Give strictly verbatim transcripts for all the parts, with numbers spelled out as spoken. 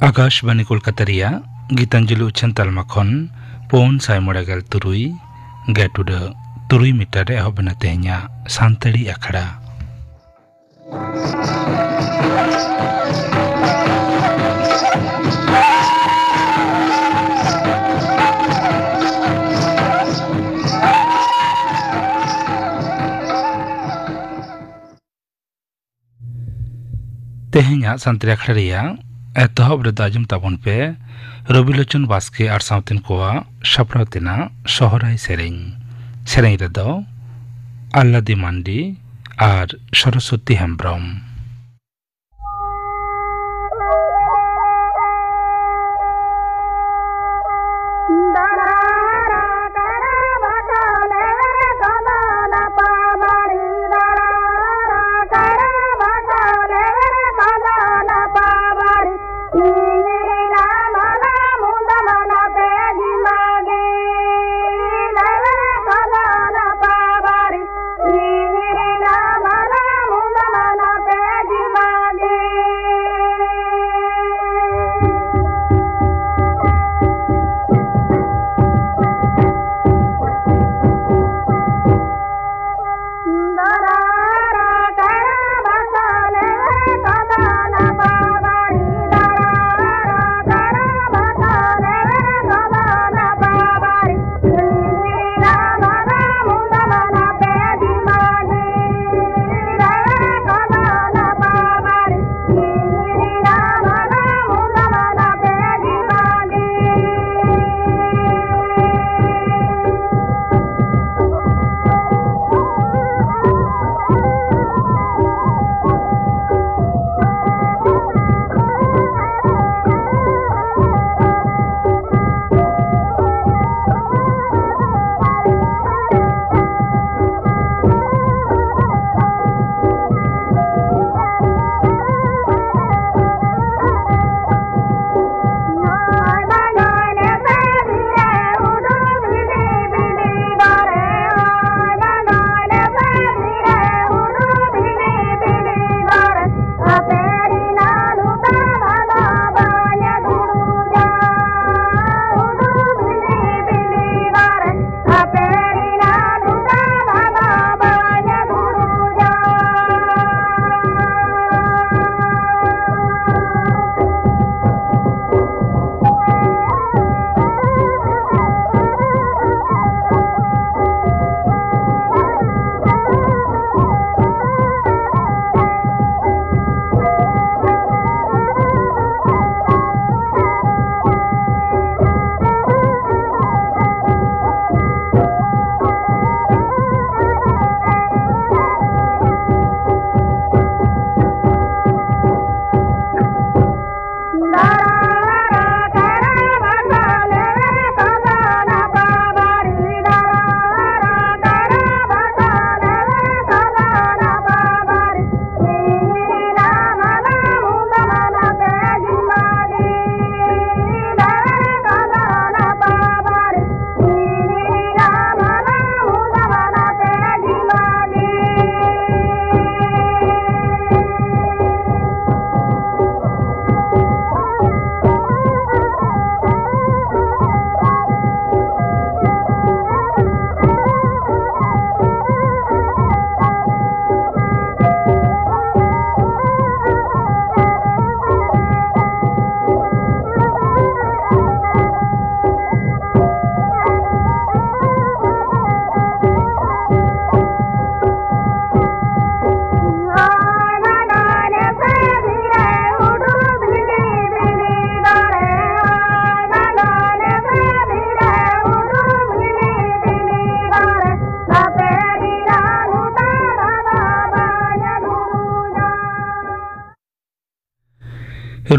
ᱟᱠᱟᱥᱵᱟᱱᱤ ᱠᱳᱞᱠᱟᱛᱟ ᱨᱮᱭᱟᱜ ᱜᱤᱛᱟᱧᱡᱚᱞᱤ ᱩᱪᱷᱟᱹᱱ ᱛᱟᱞᱢᱟ ᱠᱷᱚᱱ ᱯᱩᱱ ᱥᱟᱭ ᱢᱚᱬᱮ ᱜᱮᱞ ᱛᱩᱨᱩᱭ ᱜᱮᱴ ᱩᱰᱟᱹᱜ ᱛᱩᱨᱩᱭ ᱢᱤᱴᱟᱨ ᱨᱮ ᱮᱦᱚᱵ ᱮᱱᱟ ᱛᱮᱦᱮᱧᱟᱜ ᱥᱟᱱᱛᱟᱲᱤ ᱟᱠᱷᱲᱟ᱾ ᱛᱮᱦᱮᱧᱟᱜ ᱥᱟᱱᱛᱟᱲᱤ ᱟᱠᱷᱲᱟ ᱨᱮᱭᱟᱜ ᱮᱛᱚᱦᱚᱵ ᱨᱮᱫᱚ ᱟᱸᱡᱚᱢ ᱛᱟᱵᱚᱱ ᱯᱮ ᱨᱚᱵᱤᱞᱳᱪᱚᱱ ᱵᱟᱥᱠᱮ ᱟᱨ ᱥᱟᱶᱛᱮᱱ ᱠᱚᱣᱟᱜ ᱥᱟᱯᱲᱟᱣ ᱛᱮᱱᱟᱜ ᱥᱚᱦᱨᱟᱭ ᱥᱮᱨᱮᱧ᱾ ᱥᱮᱨᱮᱧ ᱨᱮᱫᱚ ᱟᱞᱞᱟᱫᱤ ᱢᱟᱱᱰᱤ ᱟᱨ ᱥᱚᱨᱚᱥᱚᱛᱤ ᱦᱮᱢᱵᱽᱨᱚᱢ᱾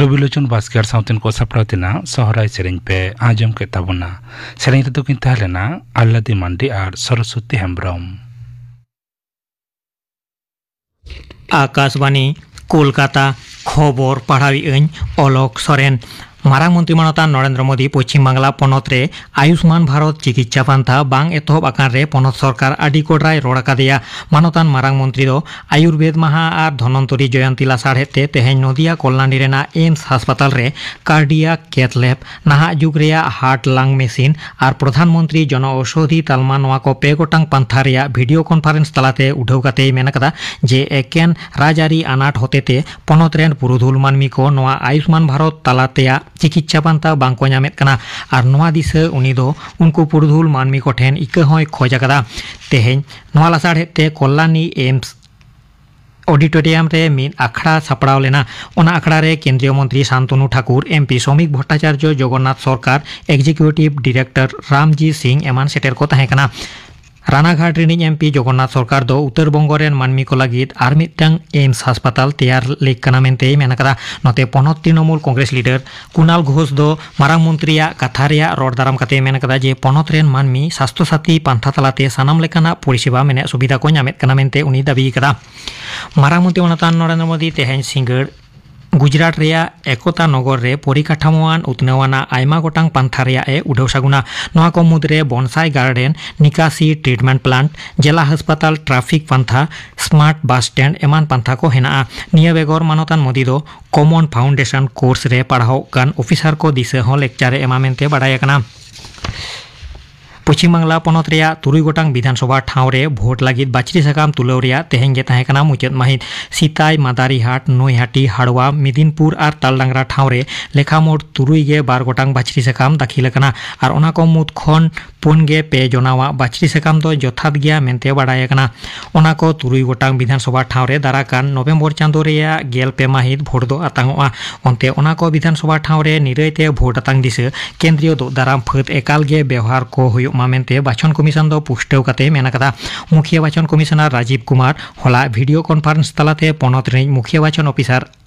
ᱨᱚᱵᱤᱞᱳᱪᱚᱱ ᱵᱟᱥᱠᱮ ᱟᱨ ᱥᱟᱶᱛᱮᱱ ᱠᱚ ᱥᱟᱯᱲᱟᱣ ᱛᱮᱱᱟᱜ ᱥᱚᱦᱨᱟᱭ ᱥᱮᱨᱮᱧ ᱯᱮ ᱟᱸᱡᱚᱢ ᱠᱮᱫ ᱛᱟᱵᱚᱱᱟ᱾ ᱥᱮᱨᱮᱧ ᱨᱮᱫᱚ ᱠᱤᱱ ᱛᱟᱦᱮᱸ ᱞᱮᱱᱟ ᱟᱞᱞᱟᱫᱤ ᱢᱟᱱᱰᱤ ᱟᱨ ᱥᱚᱨᱚᱥᱚᱛᱤ ᱦᱮᱢᱵᱽᱨᱚᱢ᱾ ᱟᱠᱟᱥᱵᱟᱱᱤ, ᱠᱳᱞᱠᱟᱛᱟ᱾ ᱠᱷᱚᱵᱚᱨ ᱯᱟᱲᱦᱟᱣᱤᱡ ᱟᱹᱧ ᱚᱞᱚᱠ ᱥᱚᱨᱮᱱ᱾ ᱢᱟᱨᱟᱝ ᱢᱚᱱᱛᱨᱤ ᱢᱟᱱᱚᱛᱟᱱ ᱱᱚᱨᱮᱱᱫᱨᱚ ᱢᱳᱫᱤ ᱯᱚᱪᱷᱤᱢ ᱵᱟᱝᱞᱟ ᱯᱚᱱᱚᱛ ᱨᱮ ᱟᱭᱩᱥᱢᱟᱱ ᱵᱷᱟᱨᱚᱛ ᱪᱤᱠᱤᱛᱥᱟ ᱯᱟᱱᱛᱷᱟ ᱵᱟᱝ ᱮᱛᱚᱦᱚᱵ ᱟᱠᱟᱱ ᱨᱮ ᱯᱚᱱᱚᱛ ᱥᱚᱨᱠᱟᱨ ᱟᱹᱰᱤ ᱠᱚᱰᱨᱟᱭ ᱨᱚᱲ ᱟᱠᱟᱫᱮᱭᱟ᱾ ᱢᱟᱱᱚᱛᱟᱱ ᱢᱟᱨᱟᱝ ᱢᱚᱱᱛᱨᱤ ᱫᱚ ᱟᱭᱩᱨᱵᱮᱫ ᱢᱟᱦᱟ ᱟᱨ ᱫᱷᱚᱱᱚᱱᱛᱚᱨᱤ ᱡᱚᱭᱚᱱᱛᱤ ᱞᱟᱥᱟᱲᱦᱮᱫ ᱛᱮ ᱛᱮᱦᱮᱧ ᱱᱚᱫᱤᱭᱟ ᱠᱚᱞᱞᱟᱱᱤ ᱨᱮᱱᱟᱜ ᱮᱢᱥ ᱦᱟᱥᱯᱟᱛᱟᱞ ᱨᱮ ᱠᱟᱨᱰᱤᱭᱟᱠ ᱠᱮᱛᱷ ᱞᱮᱵ, ᱱᱟᱦᱟᱜ ᱡᱩᱜᱽ ᱨᱮᱭᱟᱜ ᱦᱟᱨᱴ ᱞᱟᱝ ᱢᱮᱥᱤᱱ ᱟᱨ ᱯᱨᱚᱫᱷᱟᱱ ᱢᱚᱱᱛᱨᱤ ᱡᱚᱱ ᱳᱣᱥᱚᱫᱷᱤ ᱛᱟᱞᱢᱟ, ᱱᱚᱣᱟ ᱠᱚ ᱯᱮ ᱜᱚᱴᱟᱝ ᱯᱟᱱᱛᱷᱟ ᱨᱮᱭᱟᱜ ᱵᱷᱤᱰᱤᱭᱳ ᱠᱚᱱᱯᱷᱟᱨᱮᱱᱥ ᱛᱟᱞᱟᱛᱮ ᱩᱰᱷᱟᱹᱣ ᱠᱟᱛᱮᱭ ᱢᱮᱱ ᱟᱠᱟᱫᱟ ᱡᱮ ᱮᱠᱮᱱ ᱨᱟᱡᱽᱟᱹᱨᱤ ᱟᱱᱟᱴ ᱦᱚᱛᱮᱛᱮ ᱯᱚᱱᱚᱛ ᱨᱮᱱ ᱯᱩᱨᱩᱫᱷᱩᱞ ᱢᱟᱹᱱᱢᱤ ᱠᱚ ᱱᱚᱣᱟ ᱟᱭᱩᱥᱢᱟᱱ ᱵᱷᱟᱨᱚᱛ ᱛᱟᱞᱟᱛᱮᱭᱟᱜ ᱪᱤᱠᱤᱛᱥᱟ ᱯᱟᱱᱛᱷᱟ ᱵᱟᱝ ᱠᱚ ᱧᱟᱢᱮᱫ ᱠᱟᱱᱟ᱾ ᱟᱨ ᱱᱚᱣᱟ ᱫᱤᱥᱟᱹ ᱩᱱᱤ ᱫᱚ ᱩᱱᱠᱩ ᱯᱩᱨᱩᱫᱷᱩᱞ ᱢᱟᱹᱱᱢᱤ ᱠᱚᱴᱷᱮᱱ ᱤᱠᱟᱹ ᱦᱚᱸᱭ ᱠᱷᱚᱡᱽ ᱟᱠᱟᱫᱟ᱾ ᱛᱮᱦᱮᱧ ᱱᱚᱣᱟ ᱞᱟᱥᱟᱲᱦᱮᱫ ᱛᱮ ᱠᱚᱞᱞᱟᱱᱤ ᱮᱢᱥ ᱚᱰᱤᱴᱳᱨᱤᱭᱟᱢ ᱨᱮ ᱢᱤᱫ ᱟᱠᱷᱲᱟ ᱥᱟᱯᱲᱟᱣ ᱞᱮᱱᱟ᱾ ᱚᱱᱟ ᱟᱠᱷᱲᱟ ᱨᱮ ᱠᱮᱱᱫᱨᱤᱭᱚ ᱢᱚᱱᱛᱨᱤ ᱥᱟᱱᱛᱚᱱᱩ ᱴᱷᱟᱠᱩᱨ, ᱮᱢᱯᱤ ᱥᱚᱢᱤᱠ ᱵᱷᱚᱴᱴᱟᱪᱟᱨᱡᱚ, ᱡᱚᱜᱚᱱᱱᱟᱛᱷ ᱥᱚᱨᱠᱟᱨ, ᱮᱠᱡᱤᱠᱤᱭᱩᱴᱤᱵᱷ ᱰᱤᱨᱮᱠᱴᱚᱨ ᱨᱟᱢᱡᱤ ᱥᱤᱝ ᱮᱢᱟᱱ ᱥᱮᱴᱮᱨ ᱠᱚ ᱛᱟᱦᱮᱸ ᱠᱟᱱᱟ᱾ ᱨᱟᱱᱟᱜᱷᱟᱴ ᱨᱤᱱᱤᱡ ᱮᱢᱯᱤ ᱡᱚᱜᱚᱱᱱᱟᱛᱷ ᱥᱚᱨᱠᱟᱨ ᱫᱚ ᱩᱛᱛᱚᱨ ᱵᱚᱝᱜᱚ ᱨᱮᱱ ᱢᱟᱹᱱᱢᱤ ᱠᱚ ᱞᱟᱹᱜᱤᱫ ᱟᱨ ᱢᱤᱫᱴᱟᱝ ᱮᱢᱥ ᱦᱟᱥᱯᱟᱛᱟᱞ ᱛᱮᱭᱟᱨ ᱞᱮᱠ ᱠᱟᱱᱟ ᱢᱮᱱᱛᱮᱭ ᱢᱮᱱ ᱟᱠᱟᱫᱟ᱾ ᱱᱚᱛᱮ ᱯᱚᱱᱚᱛ ᱛᱨᱤᱱᱚᱢᱩᱞ ᱠᱚᱝᱜᱨᱮᱥ ᱞᱤᱰᱟᱨ ᱠᱩᱱᱟᱞ ᱜᱷᱳᱥ ᱫᱚ ᱢᱟᱨᱟᱝ ᱢᱚᱱᱛᱨᱤᱭᱟᱜ ᱠᱟᱛᱷᱟ ᱨᱮᱭᱟᱜ ᱨᱚᱲ ᱫᱟᱨᱟᱢ ᱠᱟᱛᱮᱭ ᱢᱮᱱ ᱟᱠᱟᱫᱟ ᱡᱮ ᱯᱚᱱᱚᱛ ᱨᱮᱱ ᱢᱟᱹᱱᱢᱤ ᱥᱟᱥᱛᱷᱚ ᱥᱟᱛᱷᱤ ᱯᱟᱱᱛᱷᱟ ᱛᱟᱞᱟᱛᱮ ᱥᱟᱱᱟᱢ ᱞᱮᱠᱟᱱᱟᱜ ᱯᱚᱨᱤᱥᱮᱵᱟ ᱢᱮᱱᱮᱫ ᱥᱩᱵᱤᱫᱷᱟ ᱠᱚ ᱧᱟᱢᱮᱫ ᱠᱟᱱᱟ ᱢᱮᱱᱛᱮ ᱩᱱᱤ ᱫᱟᱹᱵᱤ ᱟᱠᱟᱫᱟ᱾ ᱢᱟᱨᱟᱝ ᱢᱚᱱᱛᱨᱤ ᱢᱟᱱᱚᱛᱟᱱ ᱱᱚᱨᱮᱱᱫᱨᱚ ᱢᱳᱫᱤ ᱛᱮᱦᱮᱧ ᱥᱤᱸᱜᱟᱹᱲ ᱜᱩᱡᱽᱨᱟᱴ ᱨᱮᱭᱟᱜ ᱮᱠᱚᱛᱟ ᱱᱚᱜᱚᱨ ᱨᱮ ᱯᱚᱨᱤᱠᱟᱴᱷᱟᱢᱳᱣᱟᱱ ᱩᱛᱱᱟᱹᱣᱟᱱᱟᱜ ᱟᱭᱢᱟ ᱜᱚᱴᱟᱝ ᱯᱟᱱᱛᱷᱟ ᱨᱮᱭᱟᱜ ᱮ ᱩᱰᱷᱟᱹᱣ ᱥᱟᱹᱜᱩᱱᱟ᱾ ᱱᱚᱣᱟ ᱠᱚ ᱢᱩᱫᱽᱨᱮ ᱵᱚᱱᱥᱟᱭ ᱜᱟᱨᱰᱮᱱ, ᱱᱤᱠᱟᱥᱤ ᱴᱨᱤᱴᱢᱮᱱᱴ ᱯᱞᱟᱱᱴ, ᱡᱮᱞᱟ ᱦᱟᱥᱯᱟᱛᱟᱞ ᱴᱨᱟᱯᱷᱤᱠ ᱯᱟᱱᱛᱷᱟ, ᱥᱢᱟᱨᱴ ᱵᱟᱥ ᱥᱴᱮᱱᱰ ᱮᱢᱟᱱ ᱯᱟᱱᱛᱷᱟ ᱠᱚ ᱦᱮᱱᱟᱜᱼᱟ᱾ ᱱᱤᱭᱟᱹ ᱵᱮᱜᱚᱨ ᱢᱟᱱᱚᱛᱟᱱ ᱢᱳᱫᱤ ᱫᱚ ᱠᱚᱢᱚᱱ ᱯᱷᱟᱣᱩᱱᱰᱮᱥᱚᱱ ᱠᱳᱨᱥ ᱨᱮ ᱯᱟᱲᱦᱟᱣ ᱠᱟᱱ ᱚᱯᱷᱤᱥᱟᱨ ᱠᱚ ᱫᱤᱥᱟᱹ ᱦᱚᱸ ᱞᱮᱠᱪᱟᱨ ᱮ ᱮᱢᱟ ᱢᱮᱱᱛᱮ ᱵᱟᱰᱟᱭ ᱟᱠᱟᱱᱟ᱾ ᱯᱚᱪᱷᱤᱢ ᱵᱟᱝᱞᱟ ᱯᱚᱱᱚᱛ ᱨᱮᱭᱟᱜ ᱛᱩᱨᱩᱭ ᱜᱚᱴᱟᱝ ᱵᱤᱫᱷᱟᱱ ᱥᱚᱵᱷᱟ ᱴᱷᱟᱶ ᱨᱮ ᱵᱷᱳᱴ ᱞᱟᱹᱜᱤᱫ ᱵᱟᱹᱪᱷᱨᱤ ᱥᱟᱠᱟᱢ ᱛᱩᱞᱟᱹᱣ ᱨᱮᱭᱟᱜ ᱛᱮᱦᱮᱧ ᱜᱮ ᱛᱟᱦᱮᱸ ᱠᱟᱱᱟ ᱢᱩᱪᱟᱹᱫ ᱢᱟᱹᱦᱤᱛ᱾ ᱥᱤᱛᱟᱭ, ᱢᱟᱫᱟᱨᱤᱦᱟᱴ, ᱱᱚᱭᱦᱟᱴᱤ, ᱦᱟᱲᱣᱟ, ᱢᱤᱫᱤᱱᱯᱩᱨ ᱟᱨ ᱛᱟᱞᱰᱟᱝᱨᱟ ᱴᱷᱟᱶ ᱨᱮ ᱞᱮᱠᱷᱟ ᱢᱳᱴ ᱛᱩᱨᱩᱭ ᱜᱮ ᱵᱟᱨ ᱜᱚᱴᱟᱝ ᱵᱟᱹᱪᱷᱨᱤ ᱥᱟᱠᱟᱢ ᱫᱟᱹᱠᱷᱤᱞ ᱟᱠᱟᱱᱟ ᱟᱨ ᱚᱱᱟ ᱠᱚ ᱢᱩᱫᱽ ᱠᱷᱚᱱ ᱯᱩᱱ ᱜᱮ ᱯᱮ ᱡᱚᱱᱟᱣᱟᱜ ᱵᱟᱹᱪᱷᱨᱤ ᱥᱟᱠᱟᱢ ᱫᱚ ᱡᱚᱛᱷᱟᱛ ᱜᱮᱭᱟ ᱢᱮᱱᱛᱮ ᱵᱟᱰᱟᱭ ᱟᱠᱟᱱᱟ᱾ ᱚᱱᱟ ᱠᱚ ᱛᱩᱨᱩᱭ ᱜᱚᱴᱟᱝ ᱵᱤᱫᱷᱟᱱ ᱥᱚᱵᱷᱟ ᱴᱷᱟᱶ ᱨᱮ ᱫᱟᱨᱟ ᱠᱟᱱ ᱱᱚᱵᱷᱮᱢᱵᱚᱨ ᱪᱟᱸᱫᱳ ᱨᱮᱭᱟᱜ ᱜᱮᱞ ᱯᱮ ᱢᱟᱹᱦᱤᱛ ᱵᱷᱳᱴ ᱫᱚ ᱟᱛᱟᱝᱚᱜᱼᱟ᱾ ᱚᱱᱛᱮ ᱚᱱᱟ ᱠᱚ ᱵᱤᱫᱷᱟᱱ ᱥᱚᱵᱷᱟ ᱴᱷᱟᱶ ᱨᱮ ᱱᱤᱨᱟᱹᱭ ᱛᱮ ᱵᱷᱳᱴ ᱟᱛᱟᱝ ᱫᱤᱥᱟᱹ ᱠᱮᱱᱫᱨᱤᱭᱚ ᱫᱩᱜ ᱫᱟᱨᱟᱢ ᱯᱷᱟᱹᱫ ᱮᱠᱟᱞ ᱜᱮ ᱵᱮᱣᱦᱟᱨ ᱠᱚ ᱦᱩᱭᱩᱜ ᱢᱟ ᱢᱮᱱᱛᱮ ᱵᱟᱪᱷᱚᱱ ᱠᱚᱢᱤᱥᱚᱱ ᱫᱚ ᱯᱩᱥᱴᱟᱹᱣ ᱠᱟᱛᱮ ᱢᱮᱱ ᱟᱠᱟᱫᱟ᱾ ᱢᱩᱠᱷᱤᱭᱟᱹ ᱵᱟᱪᱷᱚᱱ ᱠᱚᱢᱤᱥᱚᱱᱟᱨ ᱨᱟᱡᱤᱵᱽ ᱠᱩᱢᱟᱨ ᱦᱚᱞᱟ ᱵᱷᱤᱰᱤᱭᱳ ᱠᱚᱱᱯᱷᱟᱨᱮᱱᱥ ᱛᱟᱞᱟᱛᱮ ᱯᱚᱱᱚᱛ ᱨᱤᱱᱤᱡ ᱢᱩᱠᱷᱤᱭᱟᱹ ᱵᱟᱪᱷᱚᱱ ᱚᱯᱷᱤᱥᱟᱨ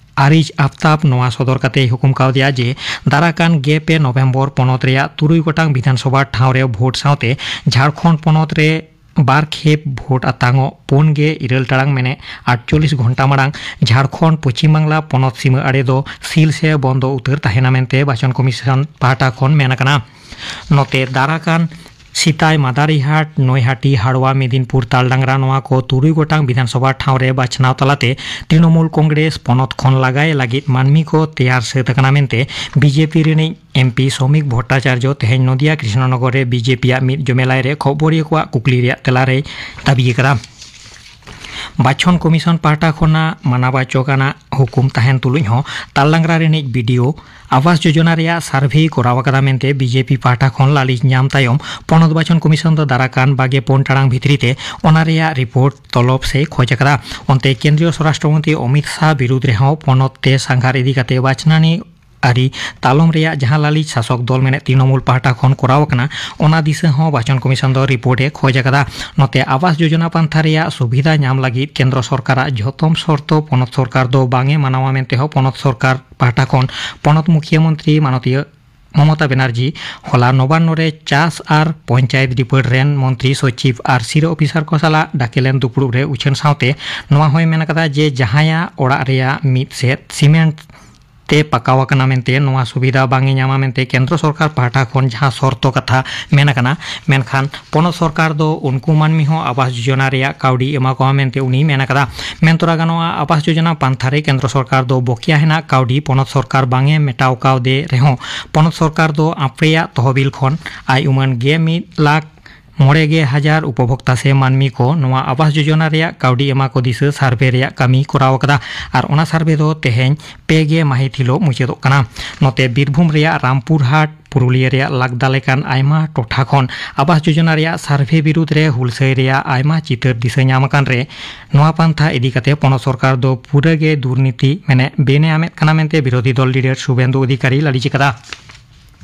ᱟᱨᱤᱡ ᱟᱯᱛᱟᱯ ᱱᱚᱣᱟ ᱥᱚᱫᱚᱨ ᱠᱟᱛᱮᱭ ᱦᱩᱠᱩᱢ ᱠᱟᱣᱫᱮᱭᱟ ᱡᱮ ᱫᱟᱨᱟᱠᱟᱱ ᱜᱮ ᱯᱮ ᱱᱚᱵᱷᱮᱢᱵᱚᱨ ᱯᱚᱱᱚᱛ ᱨᱮᱭᱟᱜ ᱛᱩᱨᱩᱭ ᱜᱚᱴᱟᱝ ᱵᱤᱫᱷᱟᱱᱥᱚᱵᱷᱟ ᱴᱷᱟᱶ ᱨᱮ ᱵᱷᱳᱴ ᱥᱟᱶᱛᱮ ᱡᱷᱟᱲᱠᱷᱚᱸᱰ ᱯᱚᱱᱚᱛ ᱨᱮ ᱵᱟᱨ ᱠᱷᱮᱯ ᱵᱷᱳᱴ ᱟᱛᱟᱝᱚᱜ ᱯᱩᱱ ᱜᱮ ᱤᱨᱟᱹᱞ ᱴᱟᱲᱟᱝ ᱢᱮᱱᱮ ᱟᱴᱪᱚᱞᱞᱤᱥ ᱜᱷᱚᱱᱴᱟ ᱢᱟᱲᱟᱝ ᱡᱷᱟᱲᱠᱷᱚᱸᱰ ᱯᱚᱪᱷᱤᱢ ᱵᱟᱝᱞᱟ ᱯᱚᱱᱚᱛ ᱥᱤᱢᱟᱹ ᱟᱲᱮ ᱫᱚ ᱥᱤᱞ ᱥᱮ ᱵᱚᱱᱫᱚ ᱩᱛᱟᱹᱨ ᱛᱟᱦᱮᱱᱟ ᱢᱮᱱᱛᱮ ᱵᱟᱪᱚᱱ ᱠᱚᱢᱤᱥᱚᱱ ᱯᱟᱦᱴᱟ ᱠᱷᱚᱱ ᱢᱮᱱ ᱟᱠᱟᱱᱟ᱾ ᱱᱚᱛᱮ ᱫᱟᱨᱟᱠᱟᱱ ᱥᱤᱛᱟᱭ, ᱢᱟᱫᱟᱨᱤᱦᱟᱴ, ᱱᱚᱭᱦᱟᱴᱤ, ᱦᱟᱲᱣᱟ, ᱢᱮᱫᱤᱱᱯᱩᱨ, ᱛᱟᱞᱰᱟᱝᱨᱟ ᱱᱚᱣᱟ ᱠᱚ ᱛᱩᱨᱩᱭ ᱜᱚᱴᱟᱝ ᱵᱤᱫᱷᱟᱱᱥᱚᱵᱷᱟ ᱴᱷᱟᱶ ᱨᱮ ᱵᱟᱪᱷᱱᱟᱣ ᱛᱟᱞᱟᱛᱮ ᱛᱨᱤᱱᱚᱢᱩᱞ ᱠᱚᱝᱜᱨᱮᱥ ᱯᱚᱱᱚᱛ ᱠᱷᱚᱱ ᱞᱟᱜᱟᱭ ᱞᱟᱹᱜᱤᱫ ᱢᱟᱹᱱᱢᱤ ᱠᱚ ᱛᱮᱭᱟᱨ ᱥᱟᱹᱛ ᱟᱠᱟᱱᱟ ᱢᱮᱱᱛᱮ ᱵᱤᱡᱮᱯᱤ ᱨᱤᱱᱤᱡ ᱮᱢᱯᱤ ᱥᱚᱢᱤᱠ ᱵᱷᱚᱴᱴᱟᱪᱟᱨᱡᱚ ᱛᱮᱦᱮᱧ ᱱᱚᱫᱤᱭᱟ ᱠᱨᱤᱥᱱᱚᱱᱚᱜᱚᱨ ᱨᱮ ᱵᱤᱡᱮᱯᱤᱭᱟᱜ ᱢᱤᱫ ᱡᱚᱢᱮᱞᱟᱭ ᱨᱮ ᱠᱷᱚᱵᱚᱨᱤᱭᱟᱹ ᱠᱚᱣᱟᱜ ᱠᱩᱠᱞᱤ ᱨᱮᱭᱟᱜ ᱛᱮᱞᱟ ᱨᱮᱭ ᱫᱟᱹᱵᱤ ᱟᱠᱟᱫᱟ᱾ ᱵᱟᱪᱷᱚᱱ ᱠᱚᱢᱤᱥᱚᱱ ᱯᱟᱦᱴᱟ ᱠᱷᱚᱱᱟᱜ ᱢᱟᱱᱟᱵᱟᱪᱚᱠ ᱟᱱᱟᱜ ᱦᱩᱠᱩᱢ ᱛᱟᱦᱮᱱ ᱛᱩᱞᱩᱡ ᱦᱚᱸ ᱛᱟᱞᱰᱟᱝᱨᱟ ᱨᱤᱱᱤᱡ ᱵᱤᱰᱤᱳ ᱟᱵᱟᱥ ᱡᱳᱡᱚᱱᱟ ᱨᱮᱭᱟᱜ ᱥᱟᱨᱵᱷᱮᱭ ᱠᱚᱨᱟᱣ ᱟᱠᱟᱫᱟ ᱢᱮᱱᱛᱮ ᱵᱤᱡᱮᱯᱤ ᱯᱟᱦᱴᱟ ᱠᱷᱚᱱ ᱞᱟᱹᱞᱤᱥ ᱧᱟᱢ ᱛᱟᱭᱚᱢ ᱯᱚᱱᱚᱛ ᱵᱟᱪᱷᱚᱱ ᱠᱚᱢᱤᱥᱚᱱ ᱫᱚ ᱫᱟᱨᱟᱠᱟᱱ ᱵᱟᱜᱮ ᱯᱩᱱ ᱴᱟᱲᱟᱝ ᱵᱷᱤᱛᱨᱤ ᱛᱮ ᱚᱱᱟ ᱨᱮᱭᱟᱜ ᱨᱤᱯᱳᱨᱴ ᱛᱚᱞᱚᱵ ᱥᱮ ᱠᱷᱚᱡᱽ ᱟᱠᱟᱫᱟ᱾ ᱚᱱᱛᱮ ᱠᱮᱱᱫᱨᱤᱭᱚ ᱥᱚᱨᱟᱥᱴᱨᱚ ᱢᱚᱱᱛᱨᱤ ᱚᱢᱤᱛ ᱥᱟᱦ ᱵᱤᱨᱩᱫᱽ ᱨᱮᱦᱚᱸ ᱯᱚᱱᱚᱛ ᱛᱮ ᱥᱟᱸᱜᱷᱟᱨ ᱤᱫᱤ ᱠᱟᱛᱮ ᱵᱟᱪᱷᱱᱟᱱᱤ ᱟᱹᱨᱤ ᱛᱟᱞᱚᱢ ᱨᱮᱭᱟᱜ ᱡᱟᱦᱟᱸ ᱞᱟᱹᱞᱤᱥ ᱥᱟᱥᱚᱠ ᱫᱚᱞ ᱢᱮᱱᱮᱫ ᱛᱨᱤᱱᱚᱢᱩᱞ ᱯᱟᱦᱴᱟ ᱠᱷᱚᱱ ᱠᱚᱨᱟᱣ ᱟᱠᱟᱱᱟ, ᱚᱱᱟ ᱫᱤᱥᱟᱹ ᱦᱚᱸ ᱵᱟᱪᱚᱱ ᱠᱚᱢᱤᱥᱚᱱ ᱫᱚ ᱨᱤᱯᱳᱨᱴ ᱮ ᱠᱷᱚᱡᱽ ᱟᱠᱟᱫᱟ᱾ ᱱᱚᱛᱮ ᱟᱵᱟᱥ ᱡᱳᱡᱚᱱᱟ ᱯᱟᱱᱛᱷᱟ ᱨᱮᱭᱟᱜ ᱥᱩᱵᱤᱫᱷᱟ ᱧᱟᱢ ᱞᱟᱹᱜᱤᱫ ᱠᱮᱱᱫᱨᱚ ᱥᱚᱨᱠᱟᱨᱟᱜ ᱡᱷᱚᱛᱚᱢ ᱥᱚᱨᱛᱚ ᱯᱚᱱᱚᱛ ᱥᱚᱨᱠᱟᱨ ᱫᱚ ᱵᱟᱝ ᱮ ᱢᱟᱱᱟᱣᱟ ᱢᱮᱱᱛᱮ ᱦᱚᱸ ᱯᱚᱱᱚᱛ ᱥᱚᱨᱠᱟᱨ ᱯᱟᱦᱴᱟ ᱠᱷᱚᱱ ᱯᱚᱱᱚᱛ ᱢᱩᱠᱷᱤᱭᱟᱹ ᱢᱚᱱᱛᱨᱤ ᱢᱟᱱᱚᱛᱤᱭᱟᱹ ᱢᱚᱢᱚᱛᱟ ᱵᱮᱱᱟᱨᱡᱤ ᱦᱚᱞᱟ ᱱᱚᱵᱟᱱᱱᱚ ᱨᱮ ᱪᱟᱥ ᱟᱨ ᱯᱚᱧᱪᱟᱭᱮᱛ ᱰᱤᱯᱟᱨᱴᱢᱮᱱᱴ ᱨᱮᱱ ᱢᱚᱱᱛᱨᱤ ᱥᱚᱪᱤᱵᱽ ᱟᱨ ᱥᱤᱨᱟᱹ ᱚᱯᱷᱤᱥᱟᱨ ᱠᱚ ᱥᱟᱞᱟᱜ ᱰᱟᱠᱮᱞᱮᱱ ᱫᱩᱯᱲᱩᱵ ᱨᱮ ᱩᱪᱷᱟᱹᱱ ᱥᱟᱶᱛᱮ ᱱᱚᱣᱟ ᱦᱚᱸᱭ ᱢᱮᱱ ᱟᱠᱟᱫᱟ ᱡᱮ ᱡᱟᱦᱟᱸᱭᱟᱜ ᱚᱲᱟᱜ ᱨᱮᱭᱟᱜ ᱢᱤᱫ ᱥᱮᱫ ᱥᱤᱢᱮᱱᱴ ᱛᱮ ᱯᱟᱠᱟᱣ ᱟᱠᱟᱱᱟ ᱢᱮᱱᱛᱮ ᱱᱚᱣᱟ ᱥᱩᱵᱤᱫᱷᱟ ᱵᱟᱝ ᱮ ᱧᱟᱢᱟ ᱢᱮᱱᱛᱮ ᱠᱮᱱᱫᱨᱚ ᱥᱚᱨᱠᱟᱨ ᱯᱟᱦᱴᱟ ᱠᱷᱚᱱ ᱡᱟᱦᱟᱸ ᱥᱚᱨᱛᱚ ᱠᱟᱛᱷᱟ ᱢᱮᱱ ᱟᱠᱟᱱᱟ, ᱢᱮᱱᱠᱷᱟᱱ ᱯᱚᱱᱚᱛ ᱥᱚᱨᱠᱟᱨ ᱫᱚ ᱩᱱᱠᱩ ᱢᱟᱹᱱᱢᱤ ᱦᱚᱸ ᱟᱵᱟᱥ ᱡᱳᱡᱚᱱᱟ ᱨᱮᱭᱟᱜ ᱠᱟᱹᱣᱰᱤ ᱮᱢᱟ ᱠᱚᱣᱟ ᱢᱮᱱᱛᱮ ᱩᱱᱤᱭ ᱢᱮᱱ ᱟᱠᱟᱫᱟ᱾ ᱢᱮᱱ ᱛᱚᱨᱟ ᱜᱟᱱᱚᱜᱼᱟ, ᱟᱵᱟᱥ ᱡᱳᱡᱚᱱᱟ ᱯᱟᱱᱛᱷᱟ ᱨᱮ ᱠᱮᱱᱫᱨᱚ ᱥᱚᱨᱠᱟᱨ ᱫᱚ ᱵᱚᱠᱤᱭᱟ ᱦᱮᱱᱟᱜ ᱠᱟᱹᱣᱰᱤ ᱯᱚᱱᱚᱛ ᱥᱚᱨᱠᱟᱨ ᱵᱟᱝ ᱮ ᱢᱮᱴᱟᱣ ᱠᱟᱣᱫᱮ ᱨᱮᱦᱚᱸ ᱯᱚᱱᱚᱛ ᱥᱚᱨᱠᱟᱨ ᱫᱚ ᱟᱯᱮᱭᱟᱜ ᱛᱚᱦᱚᱵᱤᱞ ᱠᱷᱚᱱ ᱟᱭ ᱩᱢᱟᱹᱱ ᱜᱮ ᱢᱤᱫ ᱞᱟᱠᱷ ᱢᱚᱬᱮ ᱜᱮ ᱦᱟᱡᱟᱨ ᱩᱯᱚᱵᱷᱳᱠᱛᱟ ᱥᱮ ᱢᱟᱹᱱᱢᱤ ᱠᱚ ᱱᱚᱣᱟ ᱟᱵᱟᱥ ᱡᱳᱡᱚᱱᱟ ᱨᱮᱭᱟᱜ ᱠᱟᱹᱣᱰᱤ ᱮᱢᱟ ᱠᱚ ᱫᱤᱥᱟᱹ ᱥᱟᱨᱵᱷᱮ ᱨᱮᱭᱟᱜ ᱠᱟᱹᱢᱤ ᱠᱚᱨᱟᱣ ᱟᱠᱟᱫᱟ᱾ ᱟᱨ ᱚᱱᱟ ᱥᱟᱨᱵᱷᱮ ᱫᱚ ᱛᱮᱦᱮᱧ ᱯᱮ ᱜᱮ ᱢᱟᱹᱦᱤᱛ ᱦᱤᱞᱳᱜ ᱢᱩᱪᱟᱹᱫᱚᱜ ᱠᱟᱱᱟ᱾ ᱱᱚᱛᱮ ᱵᱤᱨᱵᱷᱩᱢ ᱨᱮᱭᱟᱜ ᱨᱟᱢᱯᱩᱨᱦᱟᱴ, ᱯᱩᱨᱩᱞᱤᱭᱟᱹ ᱨᱮᱭᱟᱜ ᱞᱟᱜᱽᱫᱟ ᱞᱮᱠᱟᱱ ᱟᱭᱢᱟ ᱴᱚᱴᱷᱟ ᱠᱷᱚᱱ ᱟᱵᱟᱥ ᱡᱳᱡᱚᱱᱟ ᱨᱮᱭᱟᱜ ᱥᱟᱨᱵᱷᱮ ᱵᱤᱨᱩᱫᱽ ᱨᱮ ᱦᱩᱞᱥᱟᱹᱭ ᱨᱮᱭᱟᱜ ᱟᱭᱢᱟ ᱪᱤᱛᱟᱹᱨ ᱫᱤᱥᱟᱹ ᱧᱟᱢ ᱟᱠᱟᱱ ᱨᱮ ᱱᱚᱣᱟ ᱯᱟᱱᱛᱷᱟ ᱤᱫᱤ ᱠᱟᱛᱮ ᱯᱚᱱᱚᱛ ᱥᱚᱨᱠᱟᱨ ᱫᱚ ᱯᱩᱨᱟᱹ ᱜᱮ ᱫᱩᱨᱱᱤᱛᱤ ᱢᱮᱱᱮ ᱵᱮᱱᱮᱭᱟᱢᱮᱫ ᱠᱟᱱᱟ ᱢᱮᱱᱛᱮ ᱵᱤᱨᱳᱫᱷᱤ ᱫᱚᱞ ᱞᱤᱰᱟᱨ ᱥᱩᱵᱮᱱᱫᱩ ᱚᱫᱷᱤᱠᱟᱨᱤ ᱞᱟᱹᱞᱤᱥ ᱟᱠᱟᱫᱟ᱾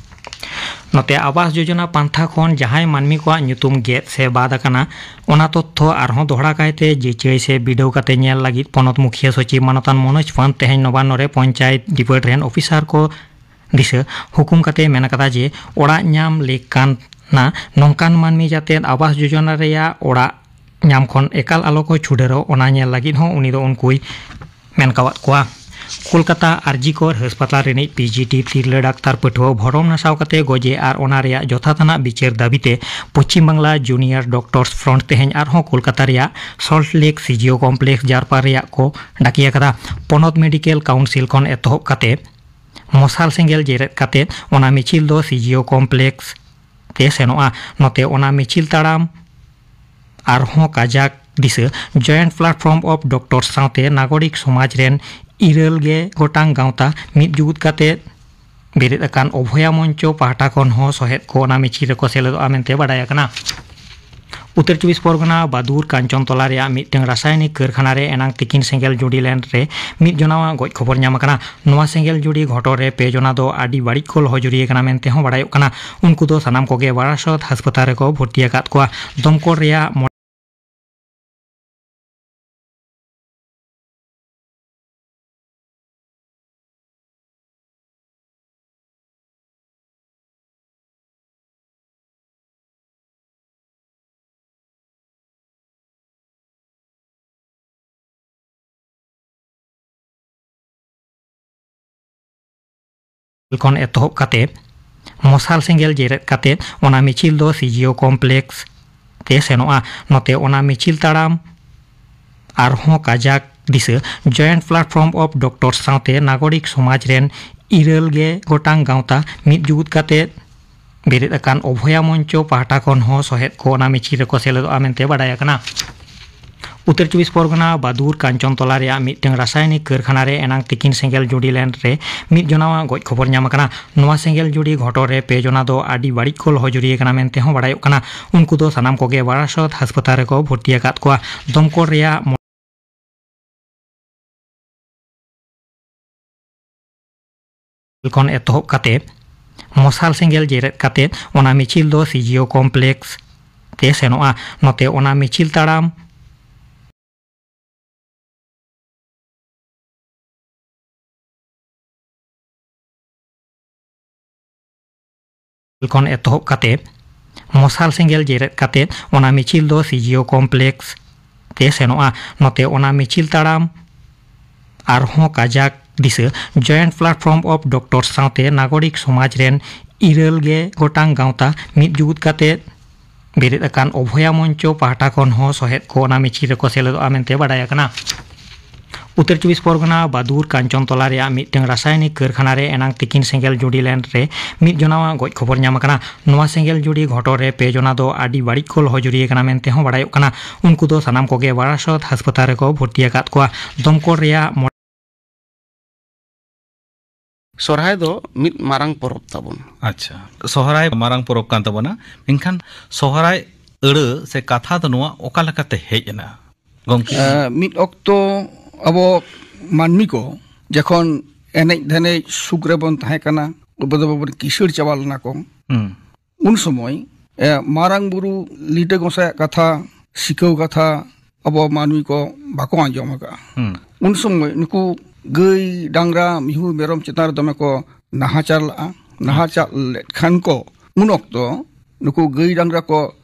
ᱱᱚᱛᱮ ᱟᱵᱟᱥ ᱡᱳᱡᱚᱱᱟ ᱯᱟᱱᱛᱷᱟ ᱠᱷᱚᱱ ᱡᱟᱦᱟᱸᱭ ᱢᱟᱹᱱᱢᱤ ᱠᱚᱣᱟᱜ ᱧᱩᱛᱩᱢ ᱜᱮᱫ ᱥᱮ ᱵᱟᱫ ᱟᱠᱟᱱᱟ, ᱚᱱᱟ ᱛᱚᱛᱛᱷᱚ ᱟᱨᱦᱚᱸ ᱫᱚᱦᱲᱟ ᱠᱟᱭᱛᱮ ᱡᱟᱹᱪᱟᱹᱭ ᱥᱮ ᱵᱤᱰᱟᱹᱣ ᱠᱟᱛᱮ ᱧᱮᱞ ᱞᱟᱹᱜᱤᱫ ᱯᱚᱱᱚᱛ ᱢᱩᱠᱷᱤᱭᱟᱹ ᱥᱚᱪᱤᱵᱽ ᱢᱟᱱᱚᱛᱟᱱ ᱢᱚᱱᱳᱡᱽ ᱯᱟᱱᱛ ᱛᱮᱦᱮᱧ ᱱᱚᱵᱟᱱᱱᱚ ᱨᱮ ᱯᱚᱧᱪᱟᱭᱮᱛ ᱰᱤᱯᱟᱨᱴ ᱨᱮᱱ ᱚᱯᱷᱤᱥᱟᱨ ᱠᱚ ᱫᱤᱥᱟᱹ ᱦᱩᱠᱩᱢ ᱠᱟᱛᱮ ᱢᱮᱱ ᱟᱠᱟᱫᱟ ᱡᱮ ᱚᱲᱟᱜ ᱧᱟᱢ ᱞᱮᱠ ᱠᱟᱱᱟ ᱱᱚᱝᱠᱟᱱ ᱢᱟᱹᱱᱢᱤ ᱡᱟᱛᱮ ᱟᱵᱟᱥ ᱡᱳᱡᱚᱱᱟ ᱨᱮᱭᱟᱜ ᱚᱲᱟᱜ ᱧᱟᱢ ᱠᱷᱚᱱ ᱮᱠᱟᱞ ᱟᱞᱚ ᱠᱚ ᱪᱷᱩᱰᱟᱹᱨᱚᱜ, ᱚᱱᱟ ᱧᱮᱞ ᱞᱟᱹᱜᱤᱫ ᱦᱚᱸ ᱩᱱᱤ ᱫᱚ ᱩᱱᱠᱩᱭ ᱢᱮᱱ ᱠᱟᱣᱟᱫ ᱠᱚᱣᱟ᱾ ᱠᱳᱞᱠᱟᱛᱟ ᱟᱨᱡᱤ ᱠᱚᱨ ᱦᱟᱥᱯᱟᱛᱟᱞ ᱨᱤᱱᱤᱡ ᱯᱤ ᱡᱤ ᱴᱤ ᱛᱤᱨᱞᱟᱹ ᱰᱟᱠᱛᱟᱨ ᱯᱟᱹᱴᱷᱩᱣᱟᱹ ᱵᱷᱚᱨᱚᱢ ᱱᱟᱥᱟᱣ ᱠᱟᱛᱮ ᱜᱚᱡᱮ ᱟᱨ ᱚᱱᱟ ᱨᱮᱭᱟᱜ ᱡᱚᱛᱷᱟᱛ ᱟᱱᱟᱜ ᱵᱤᱪᱟᱹᱨ ᱫᱟᱹᱵᱤ ᱛᱮ ᱯᱚᱪᱷᱤᱢ ᱵᱟᱝᱞᱟ ᱡᱩᱱᱤᱭᱟᱨ ᱰᱚᱠᱴᱚᱨᱥ ᱯᱷᱨᱚᱱᱴ ᱛᱮᱦᱮᱧ ᱟᱨᱦᱚᱸ ᱠᱳᱞᱠᱟᱛᱟ ᱨᱮᱭᱟᱜ ᱥᱚᱞᱴ ᱞᱮᱠ ᱥᱤᱡᱤᱭᱳ ᱠᱚᱢᱯᱞᱮᱠᱥ ᱡᱟᱨᱯᱟ ᱨᱮᱭᱟᱜ ᱠᱚ ᱰᱟᱠᱮ ᱟᱠᱟᱫᱟ᱾ ᱯᱚᱱᱚᱛ ᱢᱮᱰᱤᱠᱮᱞ ᱠᱟᱣᱩᱱᱥᱤᱞ ᱠᱷᱚᱱ ᱮᱛᱚᱦᱚᱵ ᱠᱟᱛᱮ ᱢᱚᱥᱟᱞ ᱥᱮᱸᱜᱮᱞ ᱡᱮᱨᱮᱫ ᱠᱟᱛᱮ ᱚᱱᱟ ᱢᱤᱪᱷᱤᱞ ᱫᱚ ᱥᱤᱡᱤᱭᱳ ᱠᱚᱢᱯᱞᱮᱠᱥ ᱛᱮ ᱥᱮᱱᱚᱜᱼᱟ᱾ ᱱᱚᱛᱮ ᱚᱱᱟ ᱢᱤᱪᱷᱤᱞ ᱛᱟᱲᱟᱢ ᱟᱨᱦᱚᱸ ᱠᱟᱡᱟᱠ ᱫᱤᱥᱟᱹ ᱡᱚᱭᱮᱱᱴ ᱯᱞᱟᱴᱯᱷᱚᱨᱢ ᱚᱯᱷ ᱰᱚᱠᱴᱚᱨ ᱥᱟᱶᱛᱮ ᱱᱟᱜᱚᱨᱤᱠ ᱥᱚᱢᱟᱡᱽ ᱨᱮᱱ ᱤᱨᱟᱹᱞ ᱜᱮ ᱜᱚᱴᱟᱝ ᱜᱟᱶᱛᱟ ᱢᱤᱫ ᱡᱩᱜᱩᱫ ᱠᱟᱛᱮ ᱵᱮᱨᱮᱫ ᱟᱠᱟᱱ ᱚᱵᱷᱚᱭᱟ ᱢᱚᱧᱪᱚ ᱯᱟᱦᱴᱟ ᱠᱷᱚᱱ ᱦᱚᱸ ᱥᱚᱦᱮᱫ ᱠᱚ ᱚᱱᱟ ᱢᱤᱪᱷᱤᱞ ᱨᱮᱠᱚ ᱥᱮᱞᱮᱫᱚᱜᱼᱟ ᱢᱮᱱᱛᱮ ᱵᱟᱰᱟᱭ ᱟᱠᱟᱱᱟ᱾ ᱩᱛᱛᱚᱨ ᱪᱚᱵᱵᱤᱥ ᱯᱚᱨᱜᱚᱱᱟ ᱵᱟᱫᱩᱨ ᱠᱟᱧᱪᱚᱱᱛᱚᱞᱟ ᱨᱮᱭᱟᱜ ᱢᱤᱫᱴᱟᱝ ᱨᱟᱥᱟᱭᱚᱱᱤᱠ ᱠᱟᱹᱨᱠᱷᱟᱱᱟ ᱨᱮ ᱮᱱᱟᱝ ᱛᱤᱠᱤᱱ ᱥᱮᱸᱜᱮᱞ ᱡᱩᱰᱤ ᱞᱮᱱ ᱨᱮ ᱢᱤᱫ ᱡᱚᱱᱟᱣᱟᱜ ᱜᱚᱡ ᱠᱷᱚᱵᱚᱨ ᱧᱟᱢ ᱟᱠᱟᱱᱟ᱾ ᱱᱚᱣᱟ ᱥᱮᱸᱜᱮᱞ ᱡᱩᱰᱤ ᱜᱷᱚᱴᱚᱱ ᱨᱮ ᱯᱮ ᱡᱚᱱᱟ ᱫᱚ ᱟᱹᱰᱤ ᱵᱟᱹᱲᱤᱡ ᱠᱚ ᱞᱚᱦᱚᱡᱩᱨᱤ ᱟᱠᱟᱱᱟ ᱢᱮᱱᱛᱮ ᱦᱚᱸ ᱵᱟᱲᱟᱭᱚᱜ ᱠᱟᱱᱟ᱾ ᱩᱱᱠᱩ ᱫᱚ ᱥᱟᱱᱟᱢ ᱠᱚᱜᱮ ᱵᱟᱨᱟᱥᱚᱛ ᱦᱟᱥᱯᱟᱛᱟᱞ ᱨᱮᱠᱚ ᱵᱷᱚᱨᱛᱤ ᱟᱠᱟᱫ ᱠᱚᱣᱟ᱾ ᱫᱚᱢᱠᱚᱞ ᱨᱮᱭᱟᱜ ᱢᱚ- ᱠᱷᱚᱱ ᱮᱛᱚᱦᱚᱵ ᱠᱟᱛᱮ ᱢᱚᱥᱟᱞ ᱥᱮᱸᱜᱮᱞ ᱡᱮᱨᱮᱫ ᱠᱟᱛᱮ ᱚᱱᱟ ᱢᱤᱪᱷᱤᱞ ᱫᱚ ᱥᱤᱡᱤᱭᱳ ᱠᱚᱢᱯᱞᱮᱠᱥ ᱛᱮ ᱥᱮᱱᱚᱜᱼᱟ᱾ ᱱᱚᱛᱮ ᱚᱱᱟ ᱢᱤᱪᱷᱤᱞ ᱛᱟᱲᱟᱢ ᱟᱨᱦᱚᱸ ᱠᱟᱡᱟᱠ ᱫᱤᱥᱟᱹ ᱡᱚᱭᱮᱱᱴ ᱯᱞᱟᱴᱯᱷᱚᱨᱢ ᱚᱯᱷ ᱰᱚᱠᱴᱚᱨ ᱥᱟᱶᱛᱮ ᱱᱟᱜᱚᱨᱤᱠ ᱥᱚᱢᱟᱡᱽ ᱨᱮᱱ ᱤᱨᱟᱹᱞ ᱜᱮ ᱜᱚᱴᱟᱝ ᱜᱟᱶᱛᱟ ᱢᱤᱫ ᱡᱩᱜᱩᱫ ᱠᱟᱛᱮ ᱵᱮᱨᱮᱫ ᱟᱠᱟᱱ ᱚᱵᱷᱚᱭᱟ ᱢᱚᱧᱪᱚ ᱯᱟᱦᱴᱟ ᱠᱷᱚᱱ ᱦᱚᱸ ᱥᱚᱦᱮᱫ ᱠᱚ ᱚᱱᱟ ᱢᱤᱪᱷᱤᱞ ᱨᱮᱠᱚ ᱥᱮᱞᱮᱫᱚᱜᱼᱟ ᱢᱮᱱᱛᱮ ᱵᱟᱰᱟᱭ ᱟᱠᱟᱱᱟ᱾ ᱩᱛᱛᱚᱨ ᱪᱚᱵᱵᱤᱥ ᱯᱚᱨᱜᱚᱱᱟ ᱵᱟᱫᱩᱨ ᱠᱟᱧᱪᱚᱱᱛᱚᱞᱟ ᱨᱮᱭᱟᱜ ᱢᱤᱫᱴᱟᱝ ᱨᱟᱥᱟᱭᱚᱱᱤᱠ ᱠᱟᱹᱨᱠᱷᱟᱱᱟ ᱨᱮ ᱮᱱᱟᱝ ᱛᱤᱠᱤᱱ ᱥᱮᱸᱜᱮᱞ ᱡᱩᱰᱤ ᱞᱮᱱ ᱨᱮ ᱢᱤᱫ ᱡᱚᱱᱟᱣᱟᱜ ᱜᱚᱡ ᱠᱷᱚᱵᱚᱨ ᱧᱟᱢ ᱟᱠᱟᱱᱟ᱾ ᱱᱚᱣᱟ ᱥᱮᱸᱜᱮᱞ ᱡᱩᱰᱤ ᱜᱷᱚᱴᱚᱱ ᱨᱮ ᱯᱮ ᱡᱚᱱᱟ ᱫᱚ ᱟᱹᱰᱤ ᱵᱟᱹᱲᱤᱡ ᱠᱚ ᱞᱚᱦᱚᱡᱩᱨᱤ ᱟᱠᱟᱱᱟ ᱢᱮᱱᱛᱮ ᱦᱚᱸ ᱵᱟᱲᱟᱭᱚᱜ ᱠᱟᱱᱟ᱾ ᱩᱱᱠᱩ ᱫᱚ ᱥᱟᱱᱟᱢ ᱠᱚᱜᱮ ᱵᱟᱨᱟᱥᱚᱛ ᱦᱟᱥᱯᱟᱛᱟᱞ ᱨᱮᱠᱚ ᱵᱷᱚᱨᱛᱤ ᱟᱠᱟᱫ ᱠᱚᱣᱟ᱾ ᱫᱚᱢᱠᱚᱞ ᱨᱮᱭᱟᱜ ᱠᱷᱚᱱ ᱮᱛᱚᱦᱚᱵ ᱠᱟᱛᱮ ᱢᱚᱥᱟᱞ ᱥᱮᱸᱜᱮᱞ ᱡᱮᱨᱮᱫ ᱠᱟᱛᱮ ᱚᱱᱟ ᱢᱤᱪᱷᱤᱞ ᱫᱚ ᱥᱤ ᱡᱤ ᱳ ᱠᱚᱢᱯᱞᱮᱠᱥ ᱛᱮ ᱥᱮᱱᱚᱜᱼᱟ᱾ ᱱᱚᱛᱮ ᱚᱱᱟ ᱢᱤᱪᱷᱤᱞ ᱛᱟᱲᱟᱢ ᱠᱷᱚᱱ ᱮᱛᱚᱦᱚᱵ ᱠᱟᱛᱮ ᱢᱚᱥᱟᱞ ᱥᱮᱸᱜᱮᱞ ᱡᱮᱨᱮᱫ ᱠᱟᱛᱮ ᱚᱱᱟ ᱢᱤᱪᱷᱤᱞ ᱫᱚ ᱥᱤ ᱡᱤ ᱳ ᱠᱚᱢᱯᱞᱮᱠᱥ ᱛᱮ ᱥᱮᱱᱚᱜᱼᱟ᱾ ᱱᱚᱛᱮ ᱚᱱᱟ ᱢᱤᱪᱷᱤᱞ ᱛᱟᱲᱟᱢ ᱟᱨᱦᱚᱸ ᱠᱟᱡᱟᱠ ᱫᱤᱥᱟᱹ Joint Platform of Doctors ᱥᱟᱶᱛᱮ ᱱᱟᱜᱚᱨᱤᱠ ᱥᱚᱢᱟᱡᱽ ᱨᱮᱱ ᱤᱨᱟᱹᱞ ᱜᱮ ᱜᱚᱴᱟᱝ ᱜᱟᱶᱛᱟ ᱢᱤᱫ ᱡᱩᱜᱩᱫ ᱠᱟᱛᱮ ᱵᱮᱨᱮᱫ ᱟᱠᱟᱱ ᱚᱵᱷᱚᱭᱟ ᱢᱚᱧᱪᱚ ᱯᱟᱦᱴᱟ ᱠᱷᱚᱱ ᱦᱚᱸ ᱥᱚᱦᱮᱫ ᱠᱚ ᱚᱱᱟ ᱢᱤᱪᱷᱤᱞ ᱨᱮᱠᱚ ᱥᱮᱞᱮᱫᱚᱜᱼᱟ ᱢᱮᱱᱛᱮ ᱵᱟᱰᱟᱭ ᱟᱠᱟᱱᱟ᱾ ᱩᱛᱛᱚᱨ ᱪᱚᱵᱵᱤᱥ ᱯᱚᱨᱜᱚᱱᱟ ᱵᱟᱫᱩᱨ ᱠᱟᱧᱪᱚᱱᱛᱚᱞᱟ ᱨᱮᱭᱟᱜ ᱢᱤᱫᱴᱟᱝ ᱨᱟᱥᱟᱭᱚᱱᱤᱠ ᱠᱟᱹᱨᱠᱷᱟᱱᱟ ᱨᱮ ᱮᱱᱟᱝ ᱛᱤᱠᱤᱱ ᱥᱮᱸᱜᱮᱞ ᱡᱩᱰᱤ ᱞᱮᱱ ᱨᱮ ᱢᱤᱫ ᱡᱚᱱᱟᱣᱟᱜ ᱜᱚᱡ ᱠᱷᱚᱵᱚᱨ ᱧᱟᱢ ᱟᱠᱟᱱᱟ᱾ ᱱᱚᱣᱟ ᱥᱮᱸᱜᱮᱞ ᱡᱩᱰᱤ ᱜᱷᱚᱴᱚᱱ ᱨᱮ ᱯᱮ ᱡᱚᱱᱟ ᱫᱚ ᱟᱹᱰᱤ ᱵᱟᱹᱲᱤᱡ ᱠᱚ ᱞᱚᱦᱚ ᱡᱩᱨᱤ ᱟᱠᱟᱱᱟ ᱢᱮᱱᱛᱮ ᱦᱚᱸ ᱵᱟᱲᱟᱭᱚᱜ ᱠᱟᱱᱟ᱾ ᱩᱱᱠᱩ ᱫᱚ ᱥᱟᱱᱟᱢ ᱠᱚᱜᱮ ᱵᱟᱨᱟᱥᱚᱛ ᱦᱟᱥᱯᱟᱛᱟᱞ ᱨᱮᱠᱚ ᱵᱷᱚᱨᱛᱤ ᱟᱠᱟᱫ ᱠᱚᱣᱟ᱾ ᱫᱚᱢᱠᱚᱞ ᱨᱮᱭᱟᱜ ᱢᱚᱬᱮ ᱥᱚᱨᱦᱟᱭ ᱫᱚ ᱢᱤᱫ ᱢᱟᱨᱟᱝ ᱯᱚᱨᱚᱵᱽ ᱛᱟᱵᱚᱱ᱾ ᱟᱪᱪᱷᱟ, ᱥᱚᱦᱨᱟᱭ ᱢᱟᱨᱟᱝ ᱯᱚᱨᱚᱵᱽ ᱠᱟᱱ ᱛᱟᱵᱚᱱᱟ, ᱢᱮᱱᱠᱷᱟᱱ ᱥᱚᱦᱨᱟᱭ ᱟᱹᱲᱟᱹ ᱥᱮ ᱠᱟᱛᱷᱟ ᱫᱚ ᱱᱚᱣᱟ ᱚᱠᱟ ᱞᱮᱠᱟᱛᱮ ᱦᱮᱡ ᱮᱱᱟ, ᱜᱚᱢᱠᱮ? ᱮ, ᱢᱤᱫ ᱚᱠᱛᱚ ᱟᱵᱚ ᱢᱟᱹᱱᱢᱤ ᱠᱚ ᱡᱚᱠᱷᱚᱱ ᱮᱱᱮᱡ ᱫᱷᱟᱱᱮᱡ ᱥᱩᱠ ᱨᱮᱵᱚᱱ ᱛᱟᱦᱮᱸ ᱠᱟᱱᱟ, ᱟᱵᱚ ᱫᱚ ᱵᱟᱵᱚᱱ ᱠᱤᱥᱟᱹᱲ ᱪᱟᱵᱟ ᱞᱮᱱᱟ ᱠᱚ᱾ ᱦᱩᱸ᱾ ᱩᱱ ᱥᱚᱢᱚᱭ, ᱮ, ᱢᱟᱨᱟᱝ ᱵᱩᱨᱩ ᱞᱤᱴᱟᱹ ᱜᱚᱸᱥᱟᱭᱟᱜ ᱠᱟᱛᱷᱟ, ᱥᱤᱠᱷᱟᱹᱣ ᱠᱟᱛᱷᱟ ᱟᱵᱚ ᱢᱟᱹᱱᱢᱤ ᱠᱚ ᱵᱟᱠᱚ ᱟᱸᱡᱚᱢ ᱟᱠᱟᱫᱼᱟ᱾ ᱦᱩᱸ᱾ ᱩᱱ ᱥᱚᱢᱚᱭ ᱱᱩᱠᱩ ᱜᱟᱹᱭ, ᱰᱟᱝᱨᱟ, ᱢᱤᱦᱩ, ᱢᱮᱨᱚᱢ ᱪᱮᱛᱟᱱ ᱨᱮ ᱫᱚᱢᱮ ᱠᱚ ᱱᱟᱦᱟᱪᱟᱨ ᱞᱟᱜᱼᱟ᱾ ᱱᱟᱦᱟᱪᱟᱨ ᱞᱮᱫ ᱠᱷᱟᱱ ᱠᱚ, ᱩᱱ ᱚᱠᱛᱚ ᱱᱩᱠᱩ ᱜᱟᱹᱭ, ᱰᱟᱝᱨᱟ ᱠᱚ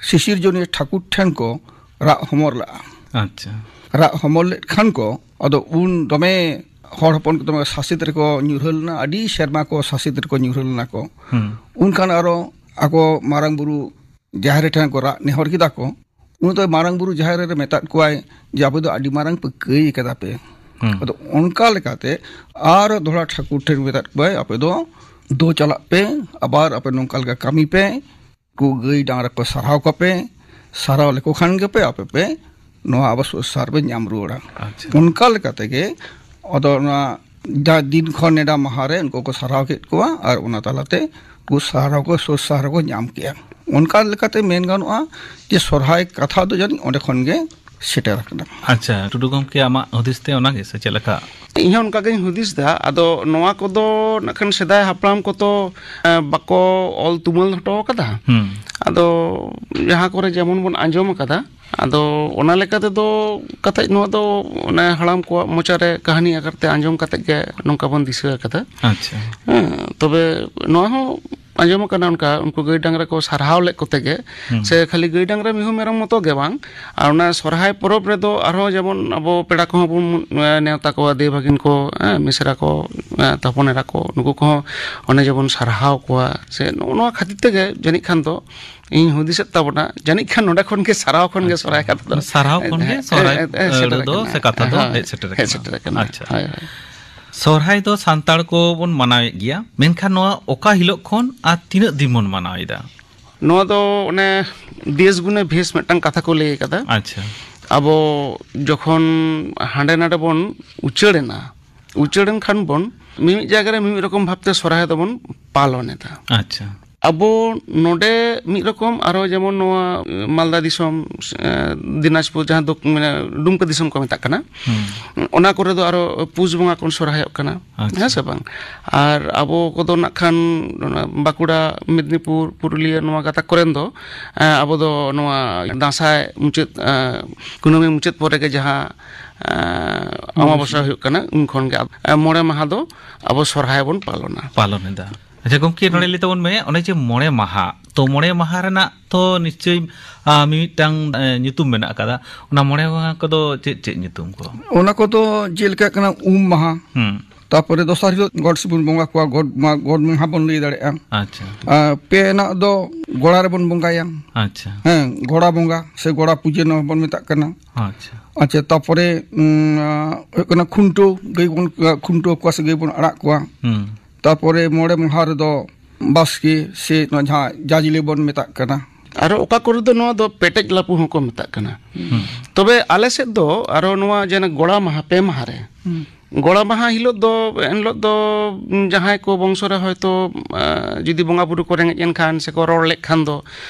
ᱥᱤᱥᱤᱨᱡᱚᱱᱤᱭᱟᱹ ᱴᱷᱟᱹᱠᱩᱨ ᱴᱷᱮᱱ ᱠᱚ ᱨᱟᱜ ᱦᱚᱢᱚᱨ ᱞᱟᱜᱼᱟ᱾ ᱟᱪᱪᱷᱟ᱾ ᱨᱟᱜ ᱦᱚᱢᱚᱨ ᱞᱮᱫ ᱠᱷᱟᱱ ᱠᱚ, ᱟᱫᱚ ᱩᱱ ᱫᱚᱢᱮ ᱦᱚᱲ ᱦᱚᱯᱚᱱ ᱠᱚ ᱫᱚᱢᱮ ᱥᱟᱥᱮᱛ ᱨᱮᱠᱚ ᱧᱩᱨᱦᱟᱹ ᱞᱮᱱᱟ, ᱟᱹᱰᱤ ᱥᱮᱨᱢᱟ ᱠᱚ ᱥᱟᱥᱮᱛ ᱨᱮᱠᱚ ᱧᱩᱨᱦᱟᱹ ᱞᱮᱱᱟ ᱠᱚ᱾ ᱦᱩᱸ᱾ ᱩᱱᱠᱷᱟᱱ ᱟᱨᱚ ᱟᱠᱚ ᱢᱟᱨᱟᱝ ᱵᱩᱨᱩ ᱡᱟᱦᱮᱨ ᱴᱷᱮᱱ ᱠᱚ ᱨᱟᱜ ᱱᱮᱦᱚᱨ ᱠᱮᱫᱟ ᱠᱚ᱾ ᱩᱱ ᱫᱚ ᱢᱟᱨᱟᱝ ᱵᱩᱨᱩ ᱡᱟᱦᱮᱨ ᱨᱮ ᱢᱮᱛᱟᱫ ᱠᱚᱣᱟᱭ ᱡᱮ, "ᱟᱯᱮ ᱫᱚ ᱟᱹᱰᱤ ᱢᱟᱨᱟᱝ ᱯᱮ ᱠᱟᱹᱭ ᱠᱟᱫᱟ ᱯᱮ᱾" ᱦᱩᱸ᱾ ᱟᱫᱚ ᱚᱱᱠᱟ ᱞᱮᱠᱟᱛᱮ ᱟᱨᱚ ᱫᱚᱦᱲᱟ ᱴᱷᱟᱹᱠᱩᱨ ᱴᱷᱮᱱ ᱢᱮᱛᱟᱫ ᱠᱚᱣᱟᱭ, "ᱟᱯᱮ ᱫᱚ ᱫᱩ ᱪᱟᱞᱟᱜ ᱯᱮ, ᱟᱵᱟᱨ ᱟᱯᱮ ᱱᱚᱝᱠᱟ ᱞᱮᱠᱟ ᱠᱟᱹᱢᱤ ᱯᱮ, ᱠᱚ ᱜᱟᱹᱭ ᱰᱟᱝᱨᱟ ᱠᱚ ᱥᱟᱨᱦᱟᱣ ᱠᱚᱯᱮ, ᱥᱟᱨᱦᱟᱣ ᱞᱮᱠᱚ ᱠᱷᱟᱱ ᱜᱮᱯᱮ ᱟᱯᱮ ᱯᱮ ᱱᱚᱣᱟ ᱟᱵᱚ ᱥᱚᱝᱥᱟᱨ ᱯᱮ ᱧᱟᱢ ᱨᱩᱣᱟᱹᱲᱟ᱾" ᱟᱪᱪᱷᱟ᱾ ᱚᱱᱠᱟ ᱞᱮᱠᱟ ᱛᱮᱜᱮ ᱟᱫᱚ ᱚᱱᱟ ᱡᱟ ᱫᱤᱱ ᱠᱷᱚᱱ ᱱᱮᱰᱟ ᱢᱟᱦᱟ ᱨᱮ ᱩᱱᱠᱩ ᱠᱚ ᱥᱟᱨᱦᱟᱣ ᱠᱮᱫ ᱠᱚᱣᱟ ᱟᱨ ᱚᱱᱟ ᱛᱟᱞᱟᱛᱮ ᱩᱱᱠᱩ ᱥᱟᱨᱦᱟᱣ ᱠᱚ, ᱥᱚᱝᱥᱟᱨ ᱠᱚ ᱧᱟᱢ ᱠᱮᱜᱼᱟ᱾ ᱚᱱᱠᱟ ᱞᱮᱠᱟᱛᱮ ᱢᱮᱱ ᱜᱟᱱᱚᱜᱼᱟ ᱡᱮ ᱥᱚᱨᱦᱟᱭ ᱠᱟᱛᱷᱟ ᱫᱚ ᱡᱟᱹᱱᱤᱡ ᱚᱸᱰᱮ ᱠᱷᱚᱱ ᱜᱮ ᱥᱮᱴᱮᱨ ᱟᱠᱟᱱᱟ᱾ ᱟᱪᱪᱷᱟ, ᱴᱩᱰᱩ ᱜᱚᱢᱠᱮ, ᱟᱢᱟᱜ ᱦᱩᱫᱤᱥ ᱛᱮ ᱚᱱᱟᱜᱮ ᱥᱮ ᱪᱮᱫ ᱞᱮᱠᱟ? ᱤᱧ ᱦᱚᱸ ᱚᱱᱠᱟ ᱜᱤᱧ ᱦᱩᱫᱤᱥ ᱫᱟ᱾ ᱟᱫᱚ ᱱᱚᱣᱟ ᱠᱚᱫᱚ ᱱᱟᱜ ᱠᱷᱟᱱ ᱥᱮᱫᱟᱭ ᱦᱟᱯᱲᱟᱢ ᱠᱚᱛᱚ, ᱮ, ᱵᱟᱠᱚ ᱚᱞ ᱛᱩᱢᱟᱹᱞ ᱦᱚᱴᱚ ᱟᱠᱟᱫᱟ᱾ ᱦᱩᱸ᱾ ᱟᱫᱚ ᱡᱟᱦᱟᱸ ᱠᱚᱨᱮ ᱡᱮᱢᱚᱱ ᱵᱚᱱ ᱟᱸᱡᱚᱢ ᱟᱠᱟᱫᱟ, ᱟᱫᱚ ᱚᱱᱟ ᱞᱮᱠᱟ ᱛᱮᱫᱚ ᱠᱟᱛᱷᱟᱡ ᱱᱚᱣᱟ ᱫᱚ ᱚᱱᱮ ᱦᱟᱲᱟᱢ ᱠᱚᱣᱟᱜ ᱢᱚᱪᱟ ᱨᱮ ᱠᱟᱹᱦᱱᱤ ᱟᱠᱟᱨ ᱛᱮ ᱟᱸᱡᱚᱢ ᱠᱟᱛᱮ ᱜᱮ ᱱᱚᱝᱠᱟ ᱵᱚᱱ ᱫᱤᱥᱟᱹ ᱟᱠᱟᱫᱟ᱾ ᱟᱪᱪᱷᱟ᱾ ᱦᱮᱸ, ᱛᱚᱵᱮ ᱱᱚᱣᱟ ᱦᱚᱸ ᱟᱸᱡᱚᱢ ᱟᱠᱟᱱᱟ ᱚᱱᱠᱟ, ᱩᱱᱠᱩ ᱜᱟᱹᱭ ᱰᱟᱝᱨᱟ ᱠᱚ ᱥᱟᱨᱦᱟᱣ ᱞᱮᱫ ᱠᱚᱛᱮ ᱜᱮ, ᱦᱩᱸ᱾ ᱥᱮ ᱠᱷᱟᱹᱞᱤ ᱜᱟᱹᱭ ᱰᱟᱝᱨᱟ ᱢᱤᱦᱩ ᱢᱮᱨᱚᱢ ᱢᱚᱛᱚ ᱜᱮ ᱵᱟᱝ, ᱟᱨ ᱚᱱᱟ ᱥᱚᱨᱦᱟᱭ ᱯᱚᱨᱚᱵᱽ ᱨᱮᱫᱚ ᱟᱨᱦᱚᱸ ᱡᱮᱢᱚᱱ ᱟᱵᱚ ᱯᱮᱲᱟ ᱠᱚᱦᱚᱸ ᱵᱚᱱ, ᱮ, ᱱᱮᱣᱛᱟ ᱠᱚᱣᱟ, ᱫᱟᱹᱭ ᱵᱷᱟᱹᱜᱤᱱ ᱠᱚ, ᱮ, ᱢᱤᱥᱨᱟ ᱠᱚ, ᱮ, ᱛᱟᱯᱚᱱ ᱮᱨᱟ ᱠᱚ, ᱱᱩᱠᱩ ᱠᱚᱦᱚᱸ ᱚᱱᱮ ᱡᱮᱵᱚᱱ ᱥᱟᱨᱦᱟᱣ ᱠᱚᱣᱟ, ᱥᱮ ᱱᱚᱜᱼᱚ ᱱᱚᱣᱟ ᱠᱷᱟᱹᱛᱤᱨ ᱛᱮᱜᱮ ᱡᱟᱹᱱᱤᱡ ᱠᱷᱟᱱ ᱫᱚ ᱤᱧ ᱦᱩᱫᱤᱥᱮᱫ ᱛᱟᱵᱚᱱᱟ, ᱡᱟᱹᱱᱤᱡ ᱠᱷᱟᱱ ᱱᱚᱰᱮ ᱠᱷᱚᱱ ᱜᱮ ᱥᱟᱨᱦᱟᱣ ᱠᱷᱚᱱ ᱜᱮ ᱟᱪᱪᱷᱟ᱾ ᱥᱚᱨᱦᱟᱭ ᱠᱟᱛᱷᱟ ᱫᱚ, ᱥᱟᱨᱦᱟᱣ ᱠᱷᱚᱱ ᱜᱮ ᱮ, ᱥᱚᱨᱦᱟᱭ, ᱮ, ᱮ, ᱥᱮᱴᱮᱨ ᱟᱹᱲᱟᱹ ᱫᱚ ᱟᱠᱟᱱᱟ᱾ ᱥᱮ ᱠᱟᱛᱷᱟ ᱫᱚ ᱦᱮᱸ, ᱦᱮᱡ ᱥᱮᱴᱮᱨ ᱟᱠᱟᱱᱟ᱾ ᱦᱮᱡ ᱥᱮᱴᱮᱨ ᱟᱠᱟᱱᱟ᱾ ᱟᱪᱪᱷᱟ᱾ ᱦᱳᱭ, ᱦᱳᱭ᱾ ᱥᱚᱨᱦᱟᱭ ᱫᱚ ᱥᱟᱱᱛᱟᱲ ᱠᱚ ᱵᱚᱱ ᱢᱟᱱᱟᱣᱮᱫ ᱜᱮᱭᱟ, ᱢᱮᱱᱠᱷᱟᱱ ᱱᱚᱣᱟ ᱚᱠᱟ ᱦᱤᱞᱳᱜ ᱠᱷᱚᱱ ᱟᱨ ᱛᱤᱱᱟᱹᱜ ᱫᱤᱱ ᱵᱚᱱ ᱢᱟᱱᱟᱣ ᱮᱫᱟ? ᱱᱚᱣᱟ ᱫᱚ ᱚᱱᱮ ᱫᱮᱥ ᱜᱩᱱᱮ ᱵᱷᱮᱥ ᱢᱤᱫᱴᱟᱝ ᱠᱟᱛᱷᱟ ᱠᱚ ᱞᱟᱹᱭ ᱟᱠᱟᱫᱟ᱾ ᱟᱪᱪᱷᱟ᱾ ᱟᱵᱚ ᱡᱚᱠᱷᱚᱱ ᱦᱟᱸᱰᱮ ᱱᱟᱰᱮ ᱵᱚᱱ ᱩᱪᱟᱹᱲ ᱮᱱᱟ, ᱩᱪᱟᱹᱲ ᱮᱱ ᱠᱷᱟᱱ ᱵᱚᱱ ᱢᱤᱢᱤᱫ ᱡᱟᱭᱜᱟ ᱨᱮ ᱢᱤᱢᱤᱫ ᱨᱚᱠᱚᱢ ᱵᱷᱟᱵᱛᱮ ᱥᱚᱨᱦᱟᱭ ᱫᱚᱵᱚᱱ ᱯᱟᱞᱚᱱ ᱮᱫᱟ᱾ ᱟᱪᱪᱷᱟ᱾ ᱟᱵᱚ ᱱᱚᱰᱮ ᱢᱤᱫ ᱨᱚᱠᱚᱢ, ᱟᱨᱚ ᱡᱮᱢᱚᱱ ᱱᱚᱣᱟ ᱢᱟᱞᱫᱟ ᱫᱤᱥᱚᱢ, ᱮ, ᱫᱤᱱᱟᱡᱽᱯᱩᱨ, ᱡᱟᱦᱟᱸ ᱫᱚ, ᱢᱟᱱᱮ, ᱰᱩᱢᱠᱟᱹ ᱫᱤᱥᱚᱢ ᱠᱚ ᱢᱮᱛᱟᱜ ᱠᱟᱱᱟ, ᱦᱩᱸ᱾ ᱚᱱᱟ ᱠᱚᱨᱮ ᱫᱚ ᱟᱨᱚ ᱯᱩᱥ ᱵᱚᱸᱜᱟ ᱠᱚ ᱥᱚᱨᱦᱟᱭᱚᱜ ᱠᱟᱱᱟ᱾ ᱟᱪᱪᱷᱟ᱾ ᱦᱮᱸ ᱥᱮ ᱵᱟᱝ? ᱟᱨ ᱟᱵᱚ ᱠᱚᱫᱚ ᱱᱟᱜ ᱠᱷᱟᱱ ᱚᱱᱟ ᱵᱟᱸᱠᱩᱲᱟ, ᱢᱮᱫᱽᱱᱤᱯᱩᱨ, ᱯᱩᱨᱩᱞᱤᱭᱟᱹ, ᱱᱚᱣᱟ ᱜᱟᱛᱟᱠ ᱠᱚᱨᱮᱱ ᱫᱚ, ᱮ, ᱟᱵᱚ ᱫᱚ ᱱᱚᱣᱟ ᱫᱟᱸᱥᱟᱭ ᱢᱩᱪᱟᱹᱫ, ᱮ, ᱠᱩᱱᱟᱹᱢᱤ ᱢᱩᱪᱟᱹᱫ ᱯᱚᱨᱮ ᱜᱮ ᱡᱟᱦᱟᱸ, ᱮ, ᱚᱢᱟᱵᱚᱥᱭᱟ ᱦᱩᱭᱩᱜ ᱠᱟᱱᱟ, ᱩᱱ ᱠᱷᱚᱱ ᱜᱮ ᱟᱵ-, ᱮ, ᱢᱚᱬᱮ ᱢᱟᱦᱟ ᱫᱚ ᱟᱵᱚ ᱥᱚᱨᱦᱟᱭ ᱵᱚᱱ ᱯᱟᱞᱚᱱᱟ᱾ ᱯᱟᱞᱚᱱ ᱮᱫᱟ᱾ ᱟᱪᱪᱷᱟ ᱜᱚᱢᱠᱮ, ᱱᱚᱰᱮ ᱞᱟᱹᱭ ᱛᱟᱵᱚᱱ ᱢᱮ, ᱚᱱᱮ ᱡᱮ ᱢᱚᱬᱮ ᱢᱟᱦᱟ, ᱛᱚ ᱢᱚᱬᱮ ᱢᱟᱦᱟ ᱨᱮᱱᱟᱜ ᱛᱚ ᱱᱤᱥᱪᱚᱭ, ᱟ, ᱢᱤᱢᱤᱫᱴᱟᱝ, ᱮ, ᱧᱩᱛᱩᱢ ᱢᱮᱱᱟᱜ ᱟᱠᱟᱫᱟ᱾ ᱚᱱᱟ ᱢᱚᱬᱮ ᱢᱟᱦᱟ ᱠᱚᱫᱚ ᱪᱮᱫ ᱪᱮᱫ ᱧᱩᱛᱩᱢ ᱠᱚ? ᱚᱱᱟ ᱠᱚᱫᱚ ᱡᱮᱞᱮᱠᱟ ᱠᱟᱱᱟ ᱩᱢ ᱢᱟᱦᱟ, ᱦᱩᱸ᱾ ᱛᱟᱯᱚᱨᱮ ᱫᱚᱥᱟᱨ ᱦᱤᱞᱳᱜ ᱜᱚᱰ ᱥᱮᱫ ᱵᱚᱱ ᱵᱚᱸᱜᱟ ᱠᱚᱣᱟ, ᱜᱚᱰ ᱢᱟ-, ᱜᱚᱰ ᱢᱟᱦᱟ ᱵᱚᱱ ᱞᱟᱹᱭ ᱫᱟᱲᱮᱭᱟᱜᱼᱟ᱾ ᱟᱪᱪᱷᱟ᱾ ᱟ, ᱯᱮ ᱟᱱᱟᱜ ᱫᱚ ᱜᱚᱲᱟ ᱨᱮᱵᱚᱱ ᱵᱚᱸᱜᱟᱭᱟ᱾ ᱟᱪᱪᱷᱟ᱾ ᱦᱮᱸ, ᱜᱚᱲᱟ ᱵᱚᱸᱜᱟ ᱥᱮ ᱜᱚᱲᱟ ᱯᱩᱡᱟᱹ ᱱᱚᱣᱟ ᱵᱚᱱ ᱢᱮᱛᱟᱜ ᱠᱟᱱᱟ᱾ ᱟᱪᱪᱷᱟ᱾ ᱟᱪᱪᱷᱟ, ᱛᱟᱯᱚᱨᱮ, ᱩᱸ, ᱟ, ᱦᱩᱭᱩᱜ ᱠᱟᱱᱟ ᱠᱷᱩᱱᱴᱟᱹᱣ, ᱜᱟᱹᱭ ᱵᱚᱱ, ᱟ, ᱠᱷᱩᱱᱴᱟᱹᱣ ᱠᱚᱣᱟ ᱥᱮ ᱜᱟᱹᱭ ᱵᱚᱱ ᱟᱲᱟᱜ ᱠᱚᱣᱟ᱾ ᱦᱩᱸ᱾ ᱛᱟᱯᱚᱨᱮ ᱢᱚᱬᱮ ᱢᱟᱦᱟ ᱨᱮᱫᱚ ᱵᱟᱥᱠᱮ ᱥᱮ ᱱᱚᱣᱟ ᱡᱟᱦᱟᱸ ᱡᱟᱡᱽᱞᱮ ᱵᱚᱱ ᱢᱮᱛᱟᱜ ᱠᱟᱱᱟ᱾ ᱟᱨᱚ ᱚᱠᱟ ᱠᱚᱨᱮ ᱫᱚ ᱱᱚᱣᱟ ᱫᱚ ᱯᱮᱴᱮᱡ ᱞᱟᱯᱩ ᱦᱚᱸᱠᱚ ᱢᱮᱛᱟᱜ ᱠᱟᱱᱟ᱾ ᱦᱩᱸ᱾ ᱛᱚᱵᱮ ᱟᱞᱮ ᱥᱮᱫ ᱫᱚ ᱟᱨᱚ ᱱᱚᱣᱟ ᱡᱮ ᱜᱚᱲᱟ ᱢᱟᱦᱟ, ᱯᱮ ᱢᱟᱦᱟ ᱨᱮ, ᱦᱩᱸ᱾ ᱜᱚᱲᱟ ᱢᱟᱦᱟ ᱦᱤᱞᱳᱜ ᱫᱚ, ᱮᱱᱦᱤᱞᱳᱜ ᱫᱚ, ᱩᱢ, ᱡᱟᱦᱟᱸᱭ ᱠᱚ ᱵᱚᱝᱥᱚ ᱨᱮ ᱦᱚᱭᱛᱳ, ᱮ, ᱡᱩᱫᱤ ᱵᱚᱸᱜᱟ ᱵᱩᱨᱩ ᱠᱚ ᱨᱮᱸᱜᱮᱡ ᱮᱱ ᱠᱷᱟᱱ ᱥᱮᱠᱚ ᱨᱚᱲ ᱞᱮᱫ ᱠᱷᱟᱱ ᱫᱚ,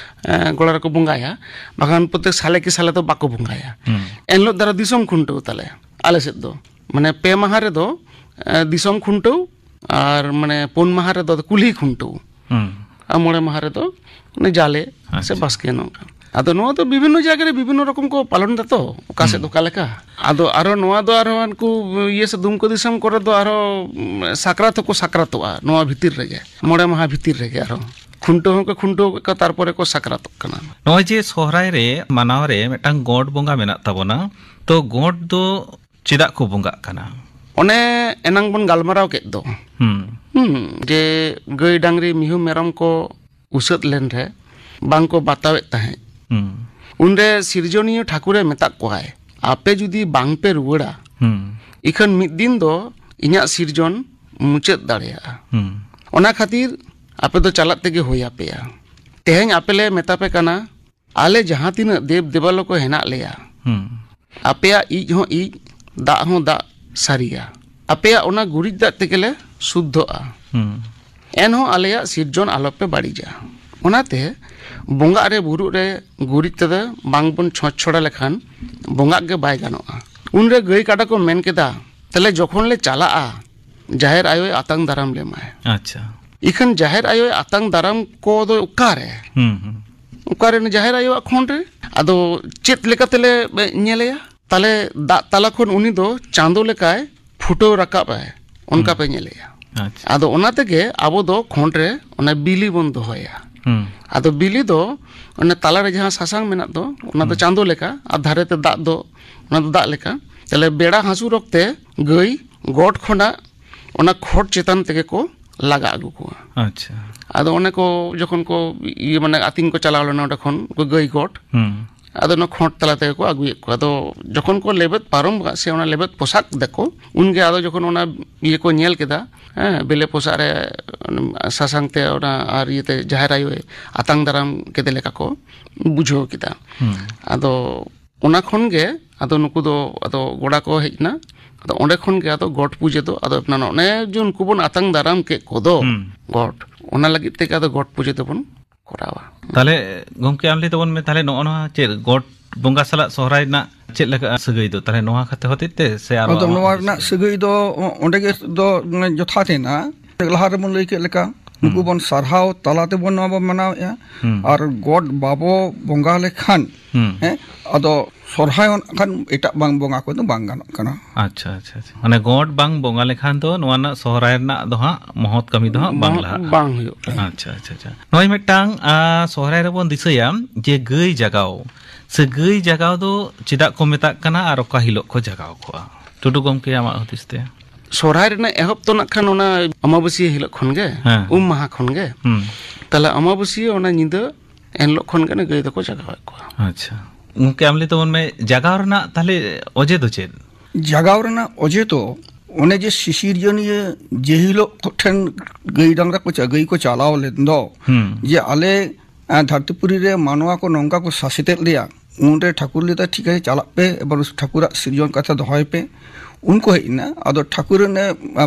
ᱮ, ᱜᱚᱲᱟ ᱨᱮᱠᱚ ᱵᱚᱸᱜᱟᱭᱟ᱾ ᱵᱟᱠᱷᱟᱱ ᱯᱨᱚᱛᱮᱠ ᱥᱟᱞᱮ ᱠᱤ ᱥᱟᱞᱮ ᱫᱚ ᱵᱟᱠᱚ ᱵᱚᱸᱜᱟᱭᱟ᱾ ᱦᱩᱸ᱾ ᱮᱱᱦᱤᱞᱳᱜ ᱫᱚ ᱟᱨᱚ ᱫᱤᱥᱚᱢ ᱠᱷᱩᱱᱴᱟᱹᱣ ᱛᱟᱞᱮ, ᱟᱞᱮ ᱥᱮᱫ ᱫᱚ᱾ ᱢᱟᱱᱮ, ᱯᱮ ᱢᱟᱦᱟ ᱨᱮᱫᱚ, ᱮ, ᱫᱤᱥᱚᱢ ᱠᱷᱩᱱᱴᱟᱹᱣ, ᱟᱨ, ᱢᱟᱱᱮ, ᱯᱩᱱ ᱢᱟᱦᱟ ᱨᱮᱫᱚ ᱠᱩᱞᱦᱤ ᱠᱷᱩᱱᱴᱟᱹᱣ᱾ ᱦᱩᱸ᱾ ᱟᱨ ᱢᱚᱬᱮ ᱢᱟᱦᱟ ᱨᱮᱫᱚ ᱚᱱᱮ ᱡᱟᱞᱮ ᱥᱮ ᱟᱪᱪᱷᱟ᱾ ᱵᱟᱥᱠᱮ, ᱱᱚᱝᱠᱟ᱾ ᱟᱫᱚ ᱱᱚᱣᱟ ᱫᱚ ᱵᱤᱵᱷᱤᱱᱱᱚ ᱡᱟᱭᱜᱟ ᱨᱮ ᱵᱤᱵᱷᱤᱱᱱᱚ ᱨᱚᱠᱚᱢ ᱠᱚ ᱯᱟᱞᱚᱱ ᱫᱟ ᱛᱚ, ᱚᱠᱟ ᱥᱮᱫ ᱦᱩᱸ᱾ ᱚᱠᱟ ᱞᱮᱠᱟ᱾ ᱟᱫᱚ ᱟᱨᱚ ᱱᱚᱣᱟ ᱫᱚ ᱟᱨᱦᱚᱸ ᱩᱱᱠᱩ ᱤᱭᱟᱹ ᱥᱮ ᱫᱩᱢᱠᱟᱹ ᱫᱤᱥᱚᱢ ᱠᱚᱨᱮ ᱫᱚ ᱟᱨᱦᱚᱸ, ᱩᱢ, ᱥᱟᱠᱨᱟᱛ ᱦᱚᱸᱠᱚ ᱥᱟᱠᱨᱟᱛᱚᱜᱼᱟ ᱱᱚᱣᱟ ᱵᱷᱤᱛᱤᱨ ᱨᱮᱜᱮ, ᱢᱚᱬᱮ ᱢᱟᱦᱟ ᱵᱷᱤᱛᱤᱨ ᱨᱮᱜᱮ ᱟᱨᱦᱚᱸ ᱠᱷᱩᱱᱴᱟᱹᱣ ᱦᱚᱸᱠᱚ ᱠᱷᱩᱱᱴᱟᱹᱣ ᱠᱮᱫ ᱠᱚᱣᱟ, ᱛᱟᱨᱯᱚᱨᱮ ᱠᱚ ᱥᱟᱠᱨᱟᱛᱚᱜ ᱠᱟᱱᱟ᱾ ᱱᱚᱜᱼᱚᱭ ᱡᱮ ᱥᱚᱦᱨᱟᱭ ᱨᱮ ᱢᱟᱱᱟᱣ ᱨᱮ ᱢᱤᱫᱴᱟᱝ ᱜᱚᱰ ᱵᱚᱸᱜᱟ ᱢᱮᱱᱟᱜ ᱛᱟᱵᱚᱱᱟ, ᱛᱚ ᱜᱚᱰ ᱫᱚ ᱪᱮᱫᱟᱜ ᱠᱚ ᱵᱚᱸᱜᱟᱜ ᱠᱟᱱᱟ? ᱚᱱᱮ ᱮᱱᱟᱝ ᱵᱚᱱ ᱜᱟᱞᱢᱟᱨᱟᱣ ᱠᱮᱫ ᱫᱚ, ᱦᱩᱸ᱾ ᱦᱩᱸ, ᱡᱮ ᱜᱟᱹᱭ, ᱰᱟᱝᱨᱤ, ᱢᱤᱦᱩ, ᱢᱮᱨᱚᱢ ᱠᱚ ᱩᱥᱟᱹᱫ ᱞᱮᱱ ᱨᱮ ᱵᱟᱝ ᱠᱚ ᱵᱟᱛᱟᱣᱮᱫ ᱛᱟᱦᱮᱸᱫ᱾ ᱦᱩᱸ᱾ ᱩᱱᱨᱮ ᱥᱤᱨᱡᱚᱱᱤᱭᱟᱹ ᱴᱷᱟᱹᱠᱩᱨᱮ ᱢᱮᱛᱟᱜ ᱠᱚᱣᱟᱭ, "ᱟᱯᱮ ᱡᱩᱫᱤ ᱵᱟᱝ ᱯᱮ ᱨᱩᱣᱟᱹᱲᱟ, ᱦᱩᱸ᱾ ᱤᱠᱷᱟᱹᱱ ᱢᱤᱫ ᱫᱤᱱ ᱫᱚ ᱤᱧᱟᱹᱜ ᱥᱤᱨᱡᱚᱱ ᱢᱩᱪᱟᱹᱫ ᱫᱟᱲᱮᱭᱟᱜᱼᱟ᱾ ᱦᱩᱸ᱾ ᱚᱱᱟ ᱠᱷᱟᱹᱛᱤᱨ ᱟᱯᱮ ᱫᱚ ᱪᱟᱞᱟᱜ ᱛᱮᱜᱮ ᱦᱩᱭ ᱟᱯᱮᱭᱟ᱾ ᱛᱮᱦᱮᱧ ᱟᱯᱮ ᱞᱮ ᱢᱮᱛᱟ ᱯᱮ ᱠᱟᱱᱟ, ᱟᱞᱮ ᱡᱟᱦᱟᱸ ᱛᱤᱱᱟᱹᱜ ᱫᱮᱵ ᱫᱮᱵᱟᱞᱚ ᱠᱚ ᱦᱮᱱᱟᱜ ᱞᱮᱭᱟ, ᱦᱩᱸ᱾ ᱟᱯᱮᱭᱟᱜ ᱤᱡ ᱦᱚᱸ ᱤᱡ, ᱫᱟᱜ ᱦᱚᱸ ᱫᱟᱜ ᱥᱟᱹᱨᱤᱭᱟ᱾ ᱟᱯᱮᱭᱟᱜ ᱚᱱᱟ ᱜᱩᱨᱤᱡ ᱫᱟᱜ ᱛᱮᱜᱮ ᱞᱮ ᱥᱩᱫᱽᱫᱷᱚᱜᱼᱟ᱾ ᱦᱩᱸ᱾ ᱮᱱᱦᱚᱸ ᱟᱞᱮᱭᱟᱜ ᱥᱤᱨᱡᱚᱱ ᱟᱞᱚ ᱯᱮ ᱵᱟᱹᱲᱤᱡᱟ᱾ ᱚᱱᱟᱛᱮ ᱵᱚᱸᱜᱟᱜ ᱨᱮ ᱵᱩᱨᱩᱜ ᱨᱮ ᱜᱩᱨᱤᱡ ᱛᱮᱫᱚ ᱵᱟᱝ ᱵᱚᱱ ᱪᱷᱚᱸᱪ ᱪᱷᱚᱲᱟ ᱞᱮᱠᱷᱟᱱ ᱵᱚᱸᱜᱟᱜ ᱜᱮ ᱵᱟᱭ ᱜᱟᱱᱚᱜᱼᱟ᱾" ᱩᱱᱨᱮ ᱜᱟᱹᱭ ᱠᱟᱰᱟ ᱠᱚ ᱢᱮᱱ ᱠᱮᱫᱟ, "ᱛᱟᱦᱞᱮ ᱡᱚᱠᱷᱚᱱ ᱞᱮ ᱪᱟᱞᱟᱜᱼᱟ, ᱡᱟᱦᱮᱨ ᱟᱭᱳᱭ ᱟᱛᱟᱝ ᱫᱟᱨᱟᱢ ᱞᱮᱢᱟᱭ᱾" ᱟᱪᱪᱷᱟ᱾ ᱤᱠᱷᱟᱹᱱ ᱡᱟᱦᱮᱨ ᱟᱭᱳᱭ ᱟᱛᱟᱝ ᱫᱟᱨᱟᱢ ᱠᱚᱫᱚ ᱚᱠᱟᱨᱮ? ᱦᱩᱸ, ᱦᱩᱸ᱾ ᱚᱠᱟᱨᱮ? ᱡᱟᱦᱮᱨ ᱟᱭᱳᱣᱟᱜ ᱠᱷᱚᱸᱰ ᱨᱮ᱾ ᱟᱫᱚ ᱪᱮᱫ ᱞᱮᱠᱟ ᱛᱮᱞᱮ ᱧᱮᱞᱮᱭᱟ? ᱛᱟᱦᱞᱮ ᱫᱟᱜ ᱛᱟᱞᱟ ᱠᱷᱚᱱ ᱩᱱᱤ ᱫᱚ ᱪᱟᱸᱫᱚ ᱞᱮᱠᱟᱭ ᱯᱷᱩᱴᱟᱹᱣ ᱨᱟᱠᱟᱵ ᱟᱭ, ᱚᱱᱠᱟ ᱦᱩᱸ᱾ ᱯᱮ ᱧᱮᱞᱮᱭᱟ᱾ ᱟᱪᱪᱷᱟ᱾ ᱟᱫᱚ ᱚᱱᱟ ᱛᱮᱜᱮ ᱟᱵᱚ ᱫᱚ ᱠᱷᱚᱸᱰ ᱨᱮ ᱚᱱᱟ ᱵᱤᱞᱤ ᱵᱚᱱ ᱫᱚᱦᱚᱭᱟ᱾ ᱦᱩᱸ᱾ ᱟᱫᱚ ᱵᱤᱞᱤ ᱫᱚ ᱚᱱᱟ ᱛᱟᱞᱟᱨᱮ ᱡᱟᱦᱟᱸ ᱥᱟᱥᱟᱝ ᱢᱮᱱᱟᱜ ᱫᱚ, ᱚᱱᱟ ᱫᱚ ᱦᱩᱸ᱾ ᱪᱟᱸᱫᱚ ᱞᱮᱠᱟ, ᱟᱨ ᱫᱷᱟᱨᱮ ᱛᱮ ᱫᱟᱜ ᱫᱚ, ᱚᱱᱟ ᱫᱚ ᱫᱟᱜ ᱞᱮᱠᱟ᱾ ᱛᱟᱦᱞᱮ ᱵᱮᱲᱟ ᱦᱟᱹᱥᱩᱨ ᱚᱠᱛᱮ ᱜᱟᱹᱭ ᱜᱚᱴ ᱠᱷᱚᱱᱟᱜ ᱚᱱᱟ ᱠᱷᱚᱸᱰ ᱪᱮᱛᱟᱱ ᱛᱮᱜᱮ ᱠᱚ ᱞᱟᱜᱟ ᱟᱹᱜᱩ ᱠᱚᱣᱟ᱾ ᱟᱪᱪᱷᱟ᱾ ᱟᱫᱚ ᱚᱱᱮ ᱠᱚ ᱡᱚᱠᱷᱚᱱ ᱠᱚ ᱤᱭᱟᱹ, ᱢᱟᱱᱮ, ᱟᱹᱛᱤᱧ ᱠᱚ ᱪᱟᱞᱟᱣ ᱞᱮᱱᱟ ᱚᱸᱰᱮ ᱠᱷᱚᱱ ᱩᱱᱠᱩ ᱜᱟᱹᱭ ᱜᱚᱴ, ᱦᱩᱸ᱾ ᱟᱫᱚ ᱚᱱᱟ ᱠᱷᱚᱸᱰ ᱛᱟᱞᱟ ᱛᱮᱜᱮ ᱠᱚ ᱟᱹᱜᱩᱭᱮᱫ ᱠᱚᱣᱟ᱾ ᱟᱫᱚ ᱡᱚᱠᱷᱚᱱ ᱠᱚ ᱞᱮᱵᱮᱫ ᱯᱟᱨᱚᱢ ᱠᱟᱜ ᱥᱮ ᱚᱱᱟ ᱞᱮᱵᱮᱫ ᱯᱚᱥᱟᱜ ᱫᱟᱠᱚ, ᱩᱱᱜᱮ ᱟᱫᱚ ᱡᱚᱠᱷᱚᱱ ᱚᱱᱟ ᱤᱭᱟᱹ ᱠᱚ ᱧᱮᱞ ᱠᱮᱫᱟ, ᱦᱮᱸ, ᱵᱮᱞᱮ ᱯᱚᱥᱟᱜ ᱨᱮ ᱥᱟᱥᱟᱝ ᱛᱮ ᱚᱱᱟ ᱟᱨ ᱤᱭᱟᱹᱛᱮ ᱡᱟᱦᱮᱨ ᱟᱭᱳᱭ ᱟᱛᱟᱝ ᱫᱟᱨᱟᱢ ᱠᱮᱫᱮ ᱞᱮᱠᱟ ᱠᱚ ᱵᱩᱡᱷᱟᱹᱣ ᱠᱮᱫᱟ᱾ ᱦᱩᱸ᱾ ᱟᱫᱚ ᱚᱱᱟ ᱠᱷᱚᱱ ᱜᱮ ᱟᱫᱚ ᱱᱩᱠᱩ ᱫᱚ ᱟᱫᱚ ᱜᱚᱲᱟ ᱠᱚ ᱦᱮᱡ ᱮᱱᱟ᱾ ᱟᱫᱚ ᱚᱸᱰᱮ ᱠᱷᱚᱱ ᱜᱮ ᱟᱫᱚ ᱜᱚᱴ ᱯᱩᱡᱟᱹ ᱫᱚ ᱟᱫᱚ ᱚᱱᱮ ᱡᱮ ᱩᱱᱠᱩ ᱵᱚᱱ ᱟᱛᱟᱝ ᱫᱟᱨᱟᱢ ᱠᱮᱫ ᱠᱚᱫᱚ ᱦᱩᱸ᱾ ᱜᱚᱴ, ᱚᱱᱟ ᱞᱟᱹᱜᱤᱫ ᱛᱮᱜᱮ ᱟᱫᱚ ᱜᱚᱴ ᱯᱩᱡᱟᱹ ᱫᱚᱵᱚᱱ ᱠᱚᱨᱟᱣᱟ᱾ ᱛᱟᱦᱞᱮ ᱜᱚᱢᱠᱮ, ᱟᱢ ᱞᱟᱹᱭ ᱛᱟᱵᱚᱱ ᱢᱮ, ᱛᱟᱦᱞᱮ ᱱᱚᱜᱼᱚ ᱱᱚᱣᱟ ᱪᱮᱫ ᱜᱚᱴ ᱵᱚᱸᱜᱟ ᱥᱟᱞᱟᱜ ᱥᱚᱦᱨᱟᱭ ᱨᱮᱱᱟᱜ ᱪᱮᱫ ᱞᱮᱠᱟ ᱥᱟᱹᱜᱟᱹᱭ ᱫᱚ? ᱛᱟᱦᱞᱮ ᱱᱚᱣᱟ ᱠᱷᱟᱹᱛᱤᱨ ᱦᱚᱛᱮᱡ ᱛᱮ ᱥᱮ ᱟᱨᱚ ᱟᱫᱚ ᱟᱢᱟᱜ ᱱᱚᱣᱟ ᱦᱩᱫᱤᱥ ᱨᱮᱱᱟᱜ ᱛᱮ? ᱥᱟᱹᱜᱟᱹᱭ ᱫᱚ ᱚᱸᱰᱮ ᱜᱮ ᱫᱚ ᱡᱚᱛᱷᱟᱛ ᱮᱱᱟ᱾ ᱞᱟᱦᱟ ᱨᱮᱵᱚᱱ ᱞᱟᱹᱭ ᱠᱮᱫ ᱞᱮᱠᱟ, ᱦᱩᱸ᱾ ᱱᱩᱠᱩ ᱵᱚᱱ ᱥᱟᱨᱦᱟᱣ ᱛᱟᱞᱟ ᱛᱮᱵᱚᱱ ᱱᱚᱣᱟ ᱵᱚᱱ ᱢᱟᱱᱟᱣᱮᱫᱼᱟ᱾ ᱦᱩᱸ᱾ ᱟᱨ ᱜᱚᱴ ᱵᱟᱵᱚ ᱵᱚᱸᱜᱟ ᱞᱮᱠᱷᱟᱱ, ᱦᱩᱸ᱾ ᱦᱮᱸ, ᱟᱫᱚ ᱥᱚᱨᱦᱟᱭ ᱦᱚᱸ ᱠᱷᱟᱱ ᱮᱴᱟᱜ ᱵᱟᱝ ᱵᱚᱸᱜᱟ ᱠᱚᱫᱚ ᱵᱟᱝ ᱜᱟᱱᱚᱜ ᱠᱟᱱᱟ᱾ ᱟᱪᱪᱷᱟ, ᱟᱪᱪᱷᱟ, ᱟᱪᱪᱷᱟ᱾ ᱢᱟᱱᱮ ᱜᱚᱴ ᱵᱟᱝ ᱵᱚᱸᱜᱟ ᱞᱮᱠᱷᱟᱱ ᱫᱚ ᱱᱚᱣᱟ ᱨᱮᱱᱟᱜ ᱥᱚᱦᱨᱟᱭ ᱨᱮᱱᱟᱜ ᱫᱚ ᱦᱟᱸᱜ ᱢᱚᱦᱚᱛ ᱠᱟᱹᱢᱤ ᱫᱚ ᱦᱟᱸᱜ ᱵᱟᱝ ᱵᱟᱝ, ᱞᱟᱦᱟᱜᱼᱟ᱾ ᱵᱟᱝ ᱦᱩᱭᱩᱜ ᱠᱟᱱᱟ᱾ ᱟᱪᱪᱷᱟ, ᱟᱪᱪᱷᱟ, ᱟᱪᱪᱷᱟ᱾ ᱱᱚᱜᱼᱚᱭ ᱢᱤᱫᱴᱟᱝ, ᱟ, ᱥᱚᱦᱨᱟᱭ ᱨᱮᱵᱚᱱ ᱫᱤᱥᱟᱹᱭᱟ ᱡᱮ ᱜᱟᱹᱭ ᱡᱟᱜᱟᱣ᱾ ᱥᱮ ᱜᱟᱹᱭ ᱡᱟᱜᱟᱣ ᱫᱚ ᱪᱮᱫᱟᱜ ᱠᱚ ᱢᱮᱛᱟᱜ ᱠᱟᱱᱟ ᱟᱨ ᱚᱠᱟ ᱦᱤᱞᱳᱜ ᱠᱚ ᱡᱟᱜᱟᱣ ᱠᱚᱣᱟ? ᱴᱩᱰᱩ ᱜᱚᱢᱠᱮ, ᱟᱢᱟᱜ ᱦᱩᱫᱤᱥ ᱛᱮ? ᱥᱚᱦᱨᱟᱭ ᱨᱮᱱᱟᱜ ᱮᱦᱚᱵ ᱫᱚ ᱱᱟᱜ ᱠᱷᱟᱱ ᱚᱱᱟ ᱟᱢᱟᱵᱟᱹᱥᱤᱭᱟᱹ ᱦᱤᱞᱳᱜ ᱠᱷᱚᱱ ᱜᱮ, ᱦᱮᱸ᱾ ᱩᱢ ᱢᱟᱦᱟ ᱠᱷᱚᱱ ᱜᱮ᱾ ᱦᱩᱸ᱾ ᱛᱟᱦᱞᱮ ᱟᱢᱟᱵᱟᱹᱥᱤᱭᱟᱹ ᱚᱱᱟ ᱧᱤᱫᱟᱹ ᱮᱱ ᱦᱤᱞᱳᱜ ᱠᱷᱚᱱ ᱜᱮ ᱚᱱᱟ ᱜᱟᱹᱭ ᱫᱚᱠᱚ ᱡᱟᱜᱟᱣᱮᱫ ᱠᱚᱣᱟ᱾ ᱟᱪᱪᱷᱟ᱾ ᱜᱚᱢᱠᱮ, ᱟᱢ ᱞᱟᱹᱭ ᱛᱟᱵᱚᱱ ᱢᱮ, ᱡᱟᱜᱟᱣ ᱨᱮᱱᱟᱜ ᱛᱟᱦᱞᱮ ᱚᱡᱮ ᱫᱚ ᱪᱮᱫ? ᱡᱟᱜᱟᱣ ᱨᱮᱱᱟᱜ ᱚᱡᱮ ᱫᱚ ᱚᱱᱮ ᱡᱮ ᱥᱤᱥᱤᱨᱡᱚᱱᱤᱭᱟᱹ ᱡᱮ ᱦᱤᱞᱳᱜ ᱴᱷᱮᱱ ᱜᱟᱹᱭ ᱰᱟᱝᱨᱟ ᱠᱚ ᱪᱟ-, ᱜᱟᱹᱭ ᱠᱚ ᱪᱟᱞᱟᱣ ᱞᱮᱱ ᱫᱚ, ᱦᱩᱸ᱾ ᱡᱮ ᱟᱞᱮ, ᱟ, ᱫᱷᱟᱹᱨᱛᱤᱯᱩᱨᱤ ᱨᱮ ᱢᱟᱱᱣᱟ ᱠᱚ ᱱᱚᱝᱠᱟ ᱠᱚ ᱥᱟᱥᱮᱛᱮᱫ ᱞᱮᱭᱟ, ᱩᱱᱨᱮ ᱴᱷᱟᱹᱠᱩᱨ ᱞᱟᱹᱭᱫᱟ, "ᱴᱷᱤᱠ ᱟᱪᱷᱮ, ᱪᱟᱞᱟᱜ ᱯᱮ, ᱮᱵᱟᱨ ᱴᱷᱟᱹᱠᱩᱨᱟᱜ ᱥᱤᱨᱡᱚᱱ ᱠᱟᱛᱷᱟ ᱫᱚᱦᱚᱭ ᱯᱮ᱾" ᱩᱱᱠᱩ ᱦᱮᱡ ᱮᱱᱟ, ᱟᱫᱚ ᱴᱷᱟᱹᱠᱩᱨ ᱨᱮᱱ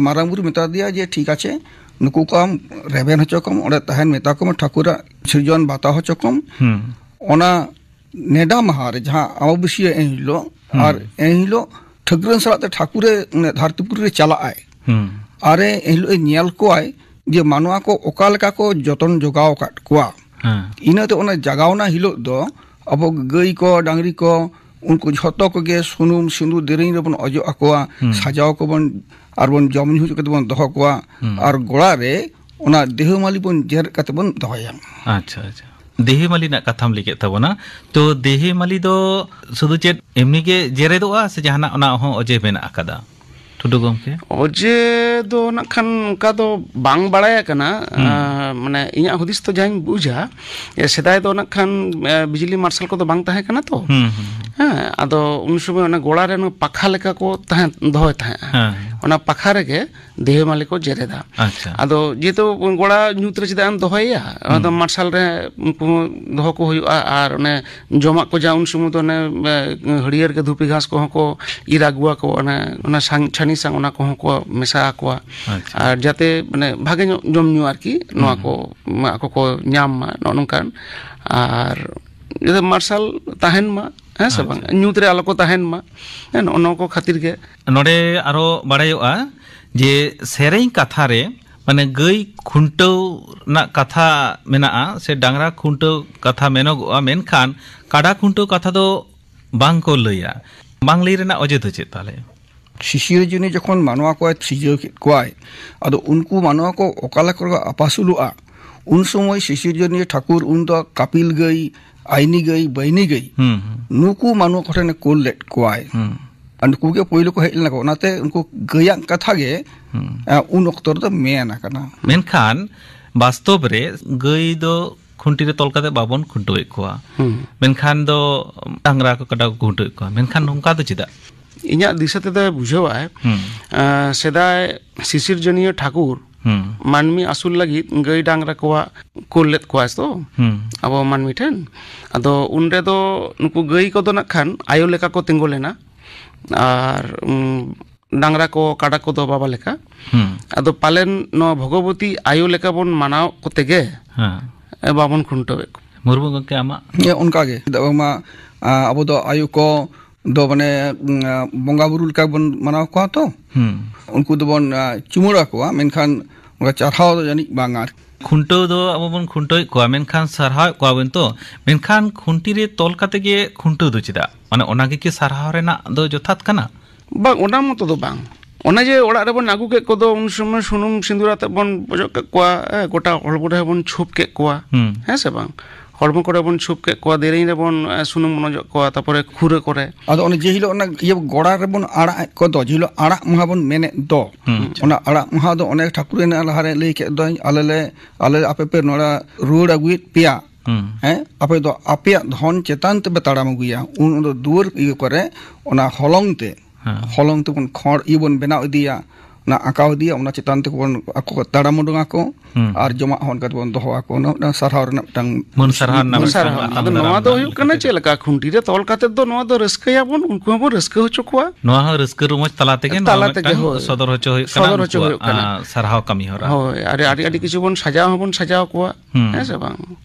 ᱢᱟᱨᱟᱝ ᱵᱩᱨᱩ ᱢᱮᱛᱟ ᱫᱮᱭᱟ ᱡᱮ, "ᱴᱷᱤᱠ ᱟᱪᱷᱮ, ᱱᱩᱠᱩ ᱠᱚ ᱟᱢ ᱨᱮᱵᱮᱱ ᱦᱚᱪᱚ ᱠᱚᱢ, ᱚᱸᱰᱮ ᱛᱟᱦᱮᱱ ᱢᱮᱛᱟ ᱠᱚᱢ, ᱴᱷᱟᱹᱠᱩᱨᱟᱜ ᱥᱤᱨᱡᱚᱱ ᱵᱟᱛᱟᱣ ᱦᱚᱪᱚ ᱠᱚᱢ᱾" ᱦᱩᱸ᱾ ᱚᱱᱟ ᱱᱮᱰᱟ ᱢᱟᱦᱟ ᱨᱮ, ᱡᱟᱦᱟᱸ ᱟᱢᱟᱵᱟᱹᱥᱭᱟᱹ ᱮᱱ ᱦᱤᱞᱳᱜ, ᱦᱩᱸ᱾ ᱟᱨ ᱮᱱ ᱦᱤᱞᱳᱜ ᱴᱷᱟᱹᱠᱨᱟᱹᱱ ᱥᱟᱞᱟᱜ ᱛᱮ ᱴᱷᱟᱹᱠᱩᱨᱮ, ᱢᱟᱱᱮ, ᱫᱷᱟᱹᱨᱛᱤᱯᱩᱨᱤ ᱨᱮ ᱪᱟᱞᱟᱜ ᱟᱭ᱾ ᱦᱩᱸ᱾ ᱟᱨᱮ ᱮᱱ ᱦᱤᱞᱳᱜ ᱮ ᱧᱮᱞ ᱠᱚᱣᱟᱭ ᱡᱮ ᱢᱟᱱᱣᱟ ᱠᱚ ᱚᱠᱟ ᱞᱮᱠᱟ ᱠᱚ ᱡᱚᱛᱚᱱ ᱡᱚᱜᱟᱣ ᱟᱠᱟᱫ ᱠᱚᱣᱟ᱾ ᱦᱮᱸ᱾ ᱤᱱᱟᱹᱛᱮ ᱚᱱᱟ ᱡᱟᱜᱟᱣᱱᱟ ᱦᱤᱞᱳᱜ ᱫᱚ ᱟᱵᱚ ᱜᱟᱹᱭ ᱠᱚ, ᱰᱟᱝᱨᱤ ᱠᱚ, ᱩᱱᱠᱩ ᱡᱷᱚᱛᱚ ᱠᱚᱜᱮ ᱥᱩᱱᱩᱢ, ᱥᱤᱸᱫᱩᱨ, ᱫᱮᱨᱮᱧ ᱨᱮᱵᱚᱱ ᱚᱡᱚᱜ ᱟᱠᱚᱣᱟ, ᱦᱩᱸ᱾ ᱥᱟᱡᱟᱣ ᱠᱚᱵᱚᱱ, ᱟᱨ ᱵᱚᱱ ᱡᱚᱢ ᱧᱩ ᱦᱚᱪᱚ ᱠᱟᱛᱮ ᱵᱚᱱ ᱫᱚᱦᱚ ᱠᱚᱣᱟ᱾ ᱦᱩᱸ᱾ ᱟᱨ ᱜᱚᱲᱟ ᱨᱮ ᱚᱱᱟ ᱫᱮᱦᱮ ᱢᱟᱹᱞᱤ ᱵᱚᱱ ᱡᱮᱨᱮᱫ ᱠᱟᱛᱮ ᱵᱚᱱ ᱫᱚᱦᱚᱭᱟ᱾ ᱟᱪᱪᱷᱟ, ᱟᱪᱪᱷᱟ᱾ ᱫᱮᱦᱮ ᱢᱟᱹᱞᱤ ᱨᱮᱱᱟᱜ ᱠᱟᱛᱷᱟᱢ ᱞᱟᱹᱭ ᱠᱮᱫ ᱛᱟᱵᱚᱱᱟ᱾ ᱛᱚ, ᱫᱮᱦᱮ ᱢᱟᱹᱞᱤ ᱫᱚ ᱥᱩᱫᱷᱩ ᱪᱮᱫ ᱮᱢᱱᱤ ᱜᱮ ᱡᱮᱨᱮᱫᱚᱜᱼᱟ ᱥᱮ ᱡᱟᱦᱟᱱᱟᱜ ᱚᱱᱟ ᱦᱚᱸ ᱚᱡᱮ ᱢᱮᱱᱟᱜ ᱟᱠᱟᱫᱟ? ᱴᱩᱰᱩ ᱜᱚᱢᱠᱮ? ᱚᱡᱮ ᱫᱚ ᱱᱟᱜ ᱠᱷᱟᱱ ᱚᱱᱠᱟ ᱫᱚ ᱵᱟᱝ ᱵᱟᱲᱟᱭ ᱟᱠᱟᱱᱟ᱾ ᱦᱩᱸ᱾ ᱟᱸ, ᱢᱟᱱᱮ, ᱤᱧᱟᱹᱜ ᱦᱩᱫᱤᱥ ᱫᱚ ᱡᱟᱦᱟᱸᱧ ᱵᱩᱡᱟ, ᱡᱮ ᱥᱮᱫᱟᱭ ᱫᱚ ᱱᱟᱜ ᱠᱷᱟᱱ, ᱮ, ᱵᱤᱡᱽᱞᱤ ᱢᱟᱨᱥᱟᱞ ᱠᱚᱫᱚ ᱵᱟᱝ ᱛᱟᱦᱮᱸ ᱠᱟᱱᱟ ᱛᱚ᱾ ᱦᱩᱸ, ᱦᱩᱸ, ᱦᱩᱸ᱾ ᱦᱮᱸ, ᱟᱫᱚ ᱩᱱ ᱥᱚᱢᱚᱭ ᱚᱱᱟ ᱜᱚᱲᱟ ᱨᱮ ᱚᱱᱟ ᱯᱟᱠᱷᱟ ᱞᱮᱠᱟ ᱠᱚ ᱛᱟᱦᱮᱸ, ᱫᱚᱦᱚᱭ ᱛᱟᱦᱮᱸᱜᱼᱟ᱾ ᱦᱮᱸ᱾ ᱚᱱᱟ ᱯᱟᱠᱷᱟ ᱨᱮᱜᱮ ᱫᱮᱣᱦᱮ ᱢᱟᱞᱮ ᱠᱚ ᱡᱮᱨᱮᱫᱟ᱾ ᱟᱪᱪᱷᱟ᱾ ᱟᱫᱚ ᱡᱮᱦᱮᱛᱩ ᱜᱚᱲᱟ ᱧᱩᱛ ᱨᱮ ᱪᱮᱫᱟᱜ ᱮᱢ ᱫᱚᱦᱚᱭᱮᱭᱟ? ᱚᱱᱟ ᱫᱚ ᱢᱟᱨᱥᱟᱞ ᱨᱮ ᱩᱱᱠᱩ ᱫᱚᱦᱚ ᱠᱚ ᱦᱩᱭᱩᱜᱼᱟ᱾ ᱟᱨ ᱚᱱᱮ ᱡᱚᱢᱟᱜ ᱠᱚ ᱡᱟ ᱩᱱ ᱥᱚᱢᱚᱭ ᱫᱚ ᱚᱱᱮ, ᱮ, ᱦᱟᱹᱨᱭᱟᱹᱲ ᱜᱮ ᱫᱷᱩᱯᱤ ᱜᱷᱟᱥ ᱠᱚᱦᱚᱸ ᱠᱚ ᱤᱨ ᱟᱹᱜᱩᱣᱟᱠᱚ, ᱚᱱᱮ ᱚᱱᱟ ᱥᱟᱝ-, ᱪᱷᱟᱹᱱᱤ ᱥᱟᱝ ᱚᱱᱟ ᱠᱚᱦᱚᱸ ᱠᱚ ᱢᱮᱥᱟ ᱟᱠᱚᱣᱟ᱾ ᱟᱪᱪᱷᱟ᱾ ᱟᱨ ᱡᱟᱛᱮ ᱢᱟᱱᱮ ᱵᱷᱟᱜᱮ ᱧᱚᱜ ᱡᱚᱢ ᱧᱩ ᱟᱨᱠᱤ ᱱᱚᱣᱟ ᱠᱚ ᱟᱠᱚ ᱠᱚ ᱧᱟᱢ ᱢᱟ, ᱱᱚᱜᱼᱚ ᱱᱚᱝᱠᱟᱱ᱾ ᱟᱨ ᱡᱟᱛᱮ ᱢᱟᱨᱥᱟᱞ ᱛᱟᱦᱮᱱ ᱢᱟ, ᱦᱮᱸ ᱥᱮ ᱵᱟᱝ? ᱧᱩᱛ ᱨᱮ ᱟᱞᱚ ᱠᱚ ᱛᱟᱦᱮᱱ ᱢᱟ᱾ ᱦᱮᱸ, ᱱᱚᱜᱼᱚ ᱱᱚᱣᱟ ᱠᱚ ᱠᱷᱟᱹᱛᱤᱨ ᱜᱮ᱾ ᱱᱚᱰᱮ ᱟᱨᱚ ᱵᱟᱲᱟᱭᱚᱜᱼᱟ ᱡᱮ ᱥᱮᱨᱮᱧ ᱠᱟᱛᱷᱟ ᱨᱮ ᱢᱟᱱᱮ ᱜᱟᱹᱭ ᱠᱷᱩᱱᱴᱟᱹᱣ ᱨᱮᱱᱟᱜ ᱠᱟᱛᱷᱟ ᱢᱮᱱᱟᱜᱼᱟ ᱥᱮ ᱰᱟᱝᱨᱟ ᱠᱷᱩᱱᱴᱟᱹᱣ ᱠᱟᱛᱷᱟ ᱢᱮᱱᱚᱜᱚᱜᱼᱟ, ᱢᱮᱱᱠᱷᱟᱱ ᱠᱟᱰᱟ ᱠᱷᱩᱱᱴᱟᱹᱣ ᱠᱟᱛᱷᱟ ᱫᱚ ᱵᱟᱝ ᱠᱚ ᱞᱟᱹᱭᱟ᱾ ᱵᱟᱝ ᱞᱟᱹᱭ ᱨᱮᱱᱟᱜ ᱚᱡᱮ ᱫᱚ ᱪᱮᱫ ᱛᱟᱦᱞᱮ? ᱥᱤᱥᱤᱨᱡᱚᱱᱤ ᱡᱚᱠᱷᱚᱱ ᱢᱟᱱᱣᱟ ᱠᱚᱭ ᱥᱤᱨᱡᱟᱹᱣ ᱠᱮᱫ ᱠᱚᱣᱟᱭ, ᱟᱫᱚ ᱩᱱᱠᱩ ᱢᱟᱱᱣᱟ ᱠᱚ ᱚᱠᱟ ᱞᱮᱠᱟ ᱠᱚ ᱟᱯᱟᱥᱩᱞᱚᱜᱼᱟ, ᱩᱱ ᱥᱚᱢᱚᱭ ᱥᱤᱥᱤᱨᱡᱚᱱᱤᱭᱟᱹ ᱴᱷᱟᱹᱠᱩᱨ ᱩᱱ ᱫᱚ ᱠᱟᱯᱤᱞ ᱜᱟᱹᱭ, ᱟᱭᱱᱤ ᱜᱟᱹᱭ, ᱵᱟᱹᱭᱱᱤ ᱜᱟᱹᱭ, ᱦᱩᱸ, ᱦᱩᱸ, ᱱᱩᱠᱩ ᱢᱟᱱᱣᱟ ᱠᱚᱴᱷᱮᱱᱮ ᱠᱳᱞ ᱞᱮᱫ ᱠᱚᱣᱟᱭ᱾ ᱦᱩᱸ᱾ ᱟᱨ ᱱᱩᱠᱩ ᱜᱮ ᱯᱳᱭᱞᱳ ᱠᱚ ᱦᱮᱡ ᱞᱮᱱᱟ ᱠᱚ, ᱚᱱᱟᱛᱮ ᱩᱱᱠᱩ ᱜᱟᱹᱭᱟᱜ ᱠᱟᱛᱷᱟ ᱜᱮ ᱦᱩᱸ᱾ ᱟ, ᱩᱱ ᱚᱠᱛᱚ ᱨᱮᱫᱚ ᱢᱮᱱ ᱟᱠᱟᱱᱟ᱾ ᱢᱮᱱᱠᱷᱟᱱ ᱵᱟᱥᱛᱚᱵ ᱨᱮ ᱜᱟᱹᱭ ᱫᱚ ᱠᱷᱩᱱᱴᱤ ᱨᱮ ᱛᱚᱞ ᱠᱟᱛᱮ ᱵᱟᱵᱚᱱ ᱠᱷᱩᱱᱴᱟᱹᱣᱮᱫ ᱠᱚᱣᱟ᱾ ᱦᱩᱸ᱾ ᱢᱮᱱᱠᱷᱟᱱ ᱫᱚ ᱰᱟᱝᱨᱟ ᱠᱚ ᱠᱟᱰᱟ ᱠᱚ ᱠᱷᱩᱱᱴᱟᱹᱣᱮᱫ ᱠᱚᱣᱟ, ᱢᱮᱱᱠᱷᱟᱱ ᱱᱚᱝᱠᱟ ᱫᱚ ᱪᱮᱫᱟᱜ? ᱤᱧᱟᱹᱜ ᱫᱤᱥᱟᱹ ᱛᱮᱫᱚᱭ ᱵᱩᱡᱷᱟᱹᱣᱟᱭ, ᱦᱩᱸ᱾ ᱮᱸ, ᱥᱮᱫᱟᱭ ᱥᱤᱥᱤᱨᱡᱟᱹᱱᱤᱭᱟᱹ ᱴᱷᱟᱹᱠᱩᱨ ᱦᱩᱸ᱾ ᱢᱟᱹᱱᱢᱤ ᱟᱹᱥᱩᱞ ᱞᱟᱹᱜᱤᱫ ᱜᱟᱹᱭ ᱰᱟᱝᱨᱟ ᱠᱚᱣᱟᱜ ᱠᱳᱞ ᱞᱮᱫ ᱠᱚᱣᱟᱭ ᱛᱚ ᱦᱩᱸ᱾ ᱟᱵᱚ ᱢᱟᱹᱱᱢᱤ ᱴᱷᱮᱱ᱾ ᱟᱫᱚ ᱩᱱ ᱨᱮᱫᱚ ᱱᱩᱠᱩ ᱜᱟᱹᱭ ᱠᱚᱫᱚ ᱱᱟᱜ ᱠᱷᱟᱱ ᱟᱭᱳ ᱞᱮᱠᱟ ᱠᱚ ᱛᱤᱸᱜᱩ ᱞᱮᱱᱟ, ᱟᱨ ᱩᱢ, ᱰᱟᱝᱨᱟ ᱠᱚ ᱠᱟᱰᱟ ᱠᱚᱫᱚ ᱵᱟᱵᱟ ᱞᱮᱠᱟ᱾ ᱦᱩᱸ᱾ ᱟᱫᱚ ᱯᱟᱞᱮᱱ ᱱᱚᱣᱟ ᱵᱷᱚᱜᱚᱵᱚᱛᱤ ᱟᱭᱳ ᱞᱮᱠᱟ ᱵᱚᱱ ᱢᱟᱱᱟᱣ ᱠᱚᱛᱮ ᱜᱮ ᱦᱮᱸ᱾ ᱮ, ᱵᱟᱵᱚᱱ ᱠᱷᱩᱱᱴᱟᱹᱣᱮᱫ ᱠᱚᱣᱟ᱾ ᱢᱩᱨᱢᱩ ᱜᱚᱢᱠᱮ, ᱟᱢᱟᱜ? ᱦᱮᱸ, ᱚᱱᱠᱟ ᱜᱮ᱾ ᱪᱮᱫᱟᱜ ᱵᱟᱝᱢᱟ, ᱟ, ᱟᱵᱚ ᱫᱚ ᱟᱭᱳ ᱠᱚ ᱫᱚ ᱢᱟᱱᱮ, ᱩᱸ, ᱟ, ᱵᱚᱸᱜᱟ ᱵᱩᱨᱩ ᱞᱮᱠᱟ ᱵᱚᱱ ᱢᱟᱱᱟᱣ ᱠᱚᱣᱟ ᱛᱚ᱾ ᱦᱩᱸ᱾ ᱩᱱᱠᱩ ᱫᱚᱵᱚᱱ, ᱟ, ᱪᱩᱢᱟᱹᱲᱟ ᱠᱚᱣᱟ, ᱢᱮᱱᱠᱷᱟᱱ ᱚᱱᱠᱟ ᱪᱟᱨᱦᱟᱣ ᱫᱚ ᱡᱟᱹᱱᱤᱡ ᱵᱟᱝ ᱟᱨ᱾ ᱠᱷᱩᱱᱴᱟᱹᱣ ᱫᱚ ᱟᱵᱚ ᱵᱚᱱ ᱠᱷᱩᱱᱴᱟᱹᱣᱮᱫ ᱠᱚᱣᱟ, ᱢᱮᱱᱠᱷᱟᱱ ᱥᱟᱨᱦᱟᱣᱮᱫ ᱠᱚᱣᱟ ᱵᱚᱱ ᱛᱚ, ᱢᱮᱱᱠᱷᱟᱱ ᱠᱷᱩᱱᱴᱤ ᱨᱮ ᱛᱚᱞ ᱠᱟᱛᱮ ᱜᱮ ᱠᱷᱩᱱᱴᱟᱹᱣ ᱫᱚ ᱪᱮᱫᱟᱜ? ᱢᱟᱱᱮ ᱚᱱᱟ ᱜᱮ ᱠᱤ ᱥᱟᱨᱦᱟᱣ ᱨᱮᱱᱟᱜ ᱫᱚ ᱡᱚᱛᱷᱟᱛ ᱠᱟᱱᱟ? ᱵᱟᱝ, ᱚᱱᱟ ᱢᱚᱛᱚ ᱫᱚ ᱵᱟᱝ᱾ ᱚᱱᱮ ᱡᱮ ᱚᱲᱟᱜ ᱨᱮᱵᱚᱱ ᱟᱹᱜᱩ ᱠᱮᱫ ᱠᱚᱫᱚ, ᱩᱱ ᱥᱚᱢᱚᱭ ᱥᱩᱱᱩᱢ ᱥᱤᱸᱫᱩᱨ ᱟᱛᱮᱫ ᱵᱚᱱ ᱚᱡᱚᱜ ᱠᱮᱫ ᱠᱚᱣᱟ, ᱮ, ᱜᱚᱴᱟ ᱦᱚᱲᱢᱚ ᱨᱮᱦᱚᱸ ᱵᱚᱱ ᱪᱷᱩᱯ ᱠᱮᱫ ᱠᱚᱣᱟ, ᱦᱩᱸ᱾ ᱦᱮᱸ ᱥᱮ ᱵᱟᱝ? ᱦᱚᱲᱢᱚ ᱠᱚᱨᱮ ᱵᱚᱱ ᱪᱷᱩᱯ ᱠᱮᱫ ᱠᱚᱣᱟ, ᱫᱮᱨᱮᱧ ᱨᱮᱵᱚᱱ, ᱮ, ᱥᱩᱱᱩᱢ ᱵᱚᱱ ᱚᱡᱚᱜ ᱠᱚᱣᱟ, ᱛᱟᱨᱯᱚᱨᱮ ᱠᱷᱩᱨᱟᱹ ᱠᱚᱨᱮ᱾ ᱟᱫᱚ ᱚᱱᱮ ᱡᱮ ᱦᱤᱞᱳᱜ ᱚᱱᱟ ᱤᱭᱟᱹ ᱜᱚᱲᱟ ᱨᱮᱵᱚᱱ ᱟᱲᱟᱜ ᱮᱫ ᱠᱚᱫᱚ, ᱡᱮ ᱦᱤᱞᱳᱜ ᱟᱲᱟᱜ ᱢᱟᱦᱟ ᱵᱚᱱ ᱢᱮᱱᱮᱫ ᱫᱚ, ᱦᱩᱸ᱾ ᱚᱱᱟ ᱟᱲᱟᱜ ᱢᱟᱦᱟ ᱫᱚ ᱚᱱᱮ ᱴᱷᱟᱹᱠᱩᱨ ᱮᱱᱟ ᱞᱟᱦᱟᱨᱮ ᱞᱟᱹᱭ ᱠᱮᱫ ᱫᱚᱧ, ᱟᱞᱮ ᱞᱮ, ᱟᱞᱮ ᱟᱯᱮ ᱯᱮ ᱱᱚᱰᱮ ᱨᱩᱣᱟᱹᱲ ᱟᱹᱜᱩᱭᱮᱫ ᱯᱮᱭᱟ᱾ ᱦᱩᱸ᱾ ᱦᱮᱸ, ᱟᱯᱮ ᱫᱚ ᱟᱯᱮᱭᱟᱜ ᱫᱷᱚᱱ ᱪᱮᱛᱟᱱ ᱛᱮᱯᱮ ᱛᱟᱲᱟᱢ ᱟᱹᱜᱩᱭᱟ᱾ ᱩᱱ ᱫᱚ ᱫᱩᱣᱟᱹᱨ ᱤᱭᱟᱹ ᱠᱚᱨᱮ ᱚᱱᱟ ᱦᱚᱞᱚᱝ ᱛᱮ ᱦᱮᱸ᱾ ᱦᱚᱞᱚᱝ ᱛᱮᱵᱚᱱ ᱠᱷᱚᱲ ᱤᱭᱟᱹ ᱵᱚᱱ ᱵᱮᱱᱟᱣ ᱤᱫᱤᱭᱟ, ᱚᱱᱟ ᱟᱸᱠᱟᱣ ᱤᱫᱤᱭᱟ, ᱚᱱᱟ ᱪᱮᱛᱟᱱ ᱛᱮᱵᱚᱱ ᱟᱠᱚ ᱠᱚ ᱛᱟᱲᱟᱢ ᱩᱰᱩᱝ ᱟᱠᱚ᱾ ᱦᱩᱸ᱾ ᱟᱨ ᱡᱚᱢᱟᱜ ᱦᱚᱸ ᱚᱱᱠᱟ ᱛᱮᱵᱚᱱ ᱫᱚᱦᱚ ᱟᱠᱚ, ᱚᱱᱟ ᱢᱤᱫᱴᱟᱝ ᱥᱟᱨᱦᱟᱣ ᱨᱮᱱᱟᱜ ᱢᱤᱫᱴᱟᱝ ᱢᱟᱹᱱ ᱥᱟᱨᱦᱟᱣ ᱨᱮᱱᱟᱜ ᱢᱟᱹᱱ ᱢᱤᱫᱴᱟᱝ ᱥᱟᱨᱦᱟᱣ᱾ ᱟᱯᱱᱟᱨ ᱟᱫᱚ ᱱᱚᱣᱟ ᱨᱮᱱᱟᱜ ᱫᱚ ᱢᱟᱹᱱ ᱦᱩᱭᱩᱜ ᱠᱟᱱᱟ ᱞᱮᱠᱟ ᱪᱮᱫ ᱞᱮᱠᱟ? ᱠᱷᱩᱱᱴᱤ ᱨᱮ ᱛᱚᱞ ᱠᱟᱛᱮ ᱫᱚ ᱱᱚᱣᱟ ᱫᱚ ᱨᱟᱹᱥᱠᱟᱹᱭᱟᱵᱚᱱ, ᱩᱱᱠᱩ ᱦᱚᱸᱵᱚᱱ ᱨᱟᱹᱥᱠᱟᱹ ᱦᱚᱪᱚ ᱠᱚᱣᱟ᱾ ᱱᱚᱣᱟ ᱦᱚᱸ ᱨᱟᱹᱥᱠᱟᱹ ᱨᱚᱢᱚᱡᱽ ᱛᱟᱞᱟ ᱛᱮᱜᱮ ᱱᱚᱣᱟ ᱛᱟᱞᱟ ᱢᱤᱫᱴᱟᱝ ᱛᱮᱜᱮ, ᱦᱳᱭ᱾ ᱥᱚᱫᱚᱨ ᱦᱚᱪᱚ ᱦᱩᱭᱩᱜ ᱠᱟᱱᱟ ᱥᱚᱫᱚᱨ ᱦᱚᱪᱚ ᱩᱱᱠᱩᱣᱟᱜ, ᱦᱩᱭᱩᱜ ᱠᱟᱱᱟ᱾ ᱟ, ᱥᱟᱨᱦᱟᱣ ᱠᱟᱹᱢᱤ ᱦᱚᱨᱟ᱾ ᱦᱳᱭ, ᱟᱨ ᱟᱹᱰᱤ, ᱟᱹᱰᱤ ᱠᱤᱪᱷᱩ ᱵᱚᱱ ᱥᱟᱡᱟᱣ ᱦᱚᱸᱵᱚᱱ ᱥᱟᱡᱟᱣ ᱠᱚᱣᱟ, ᱦᱩᱸ᱾ ᱦᱮᱸ ᱥᱮ ᱵᱟᱝ?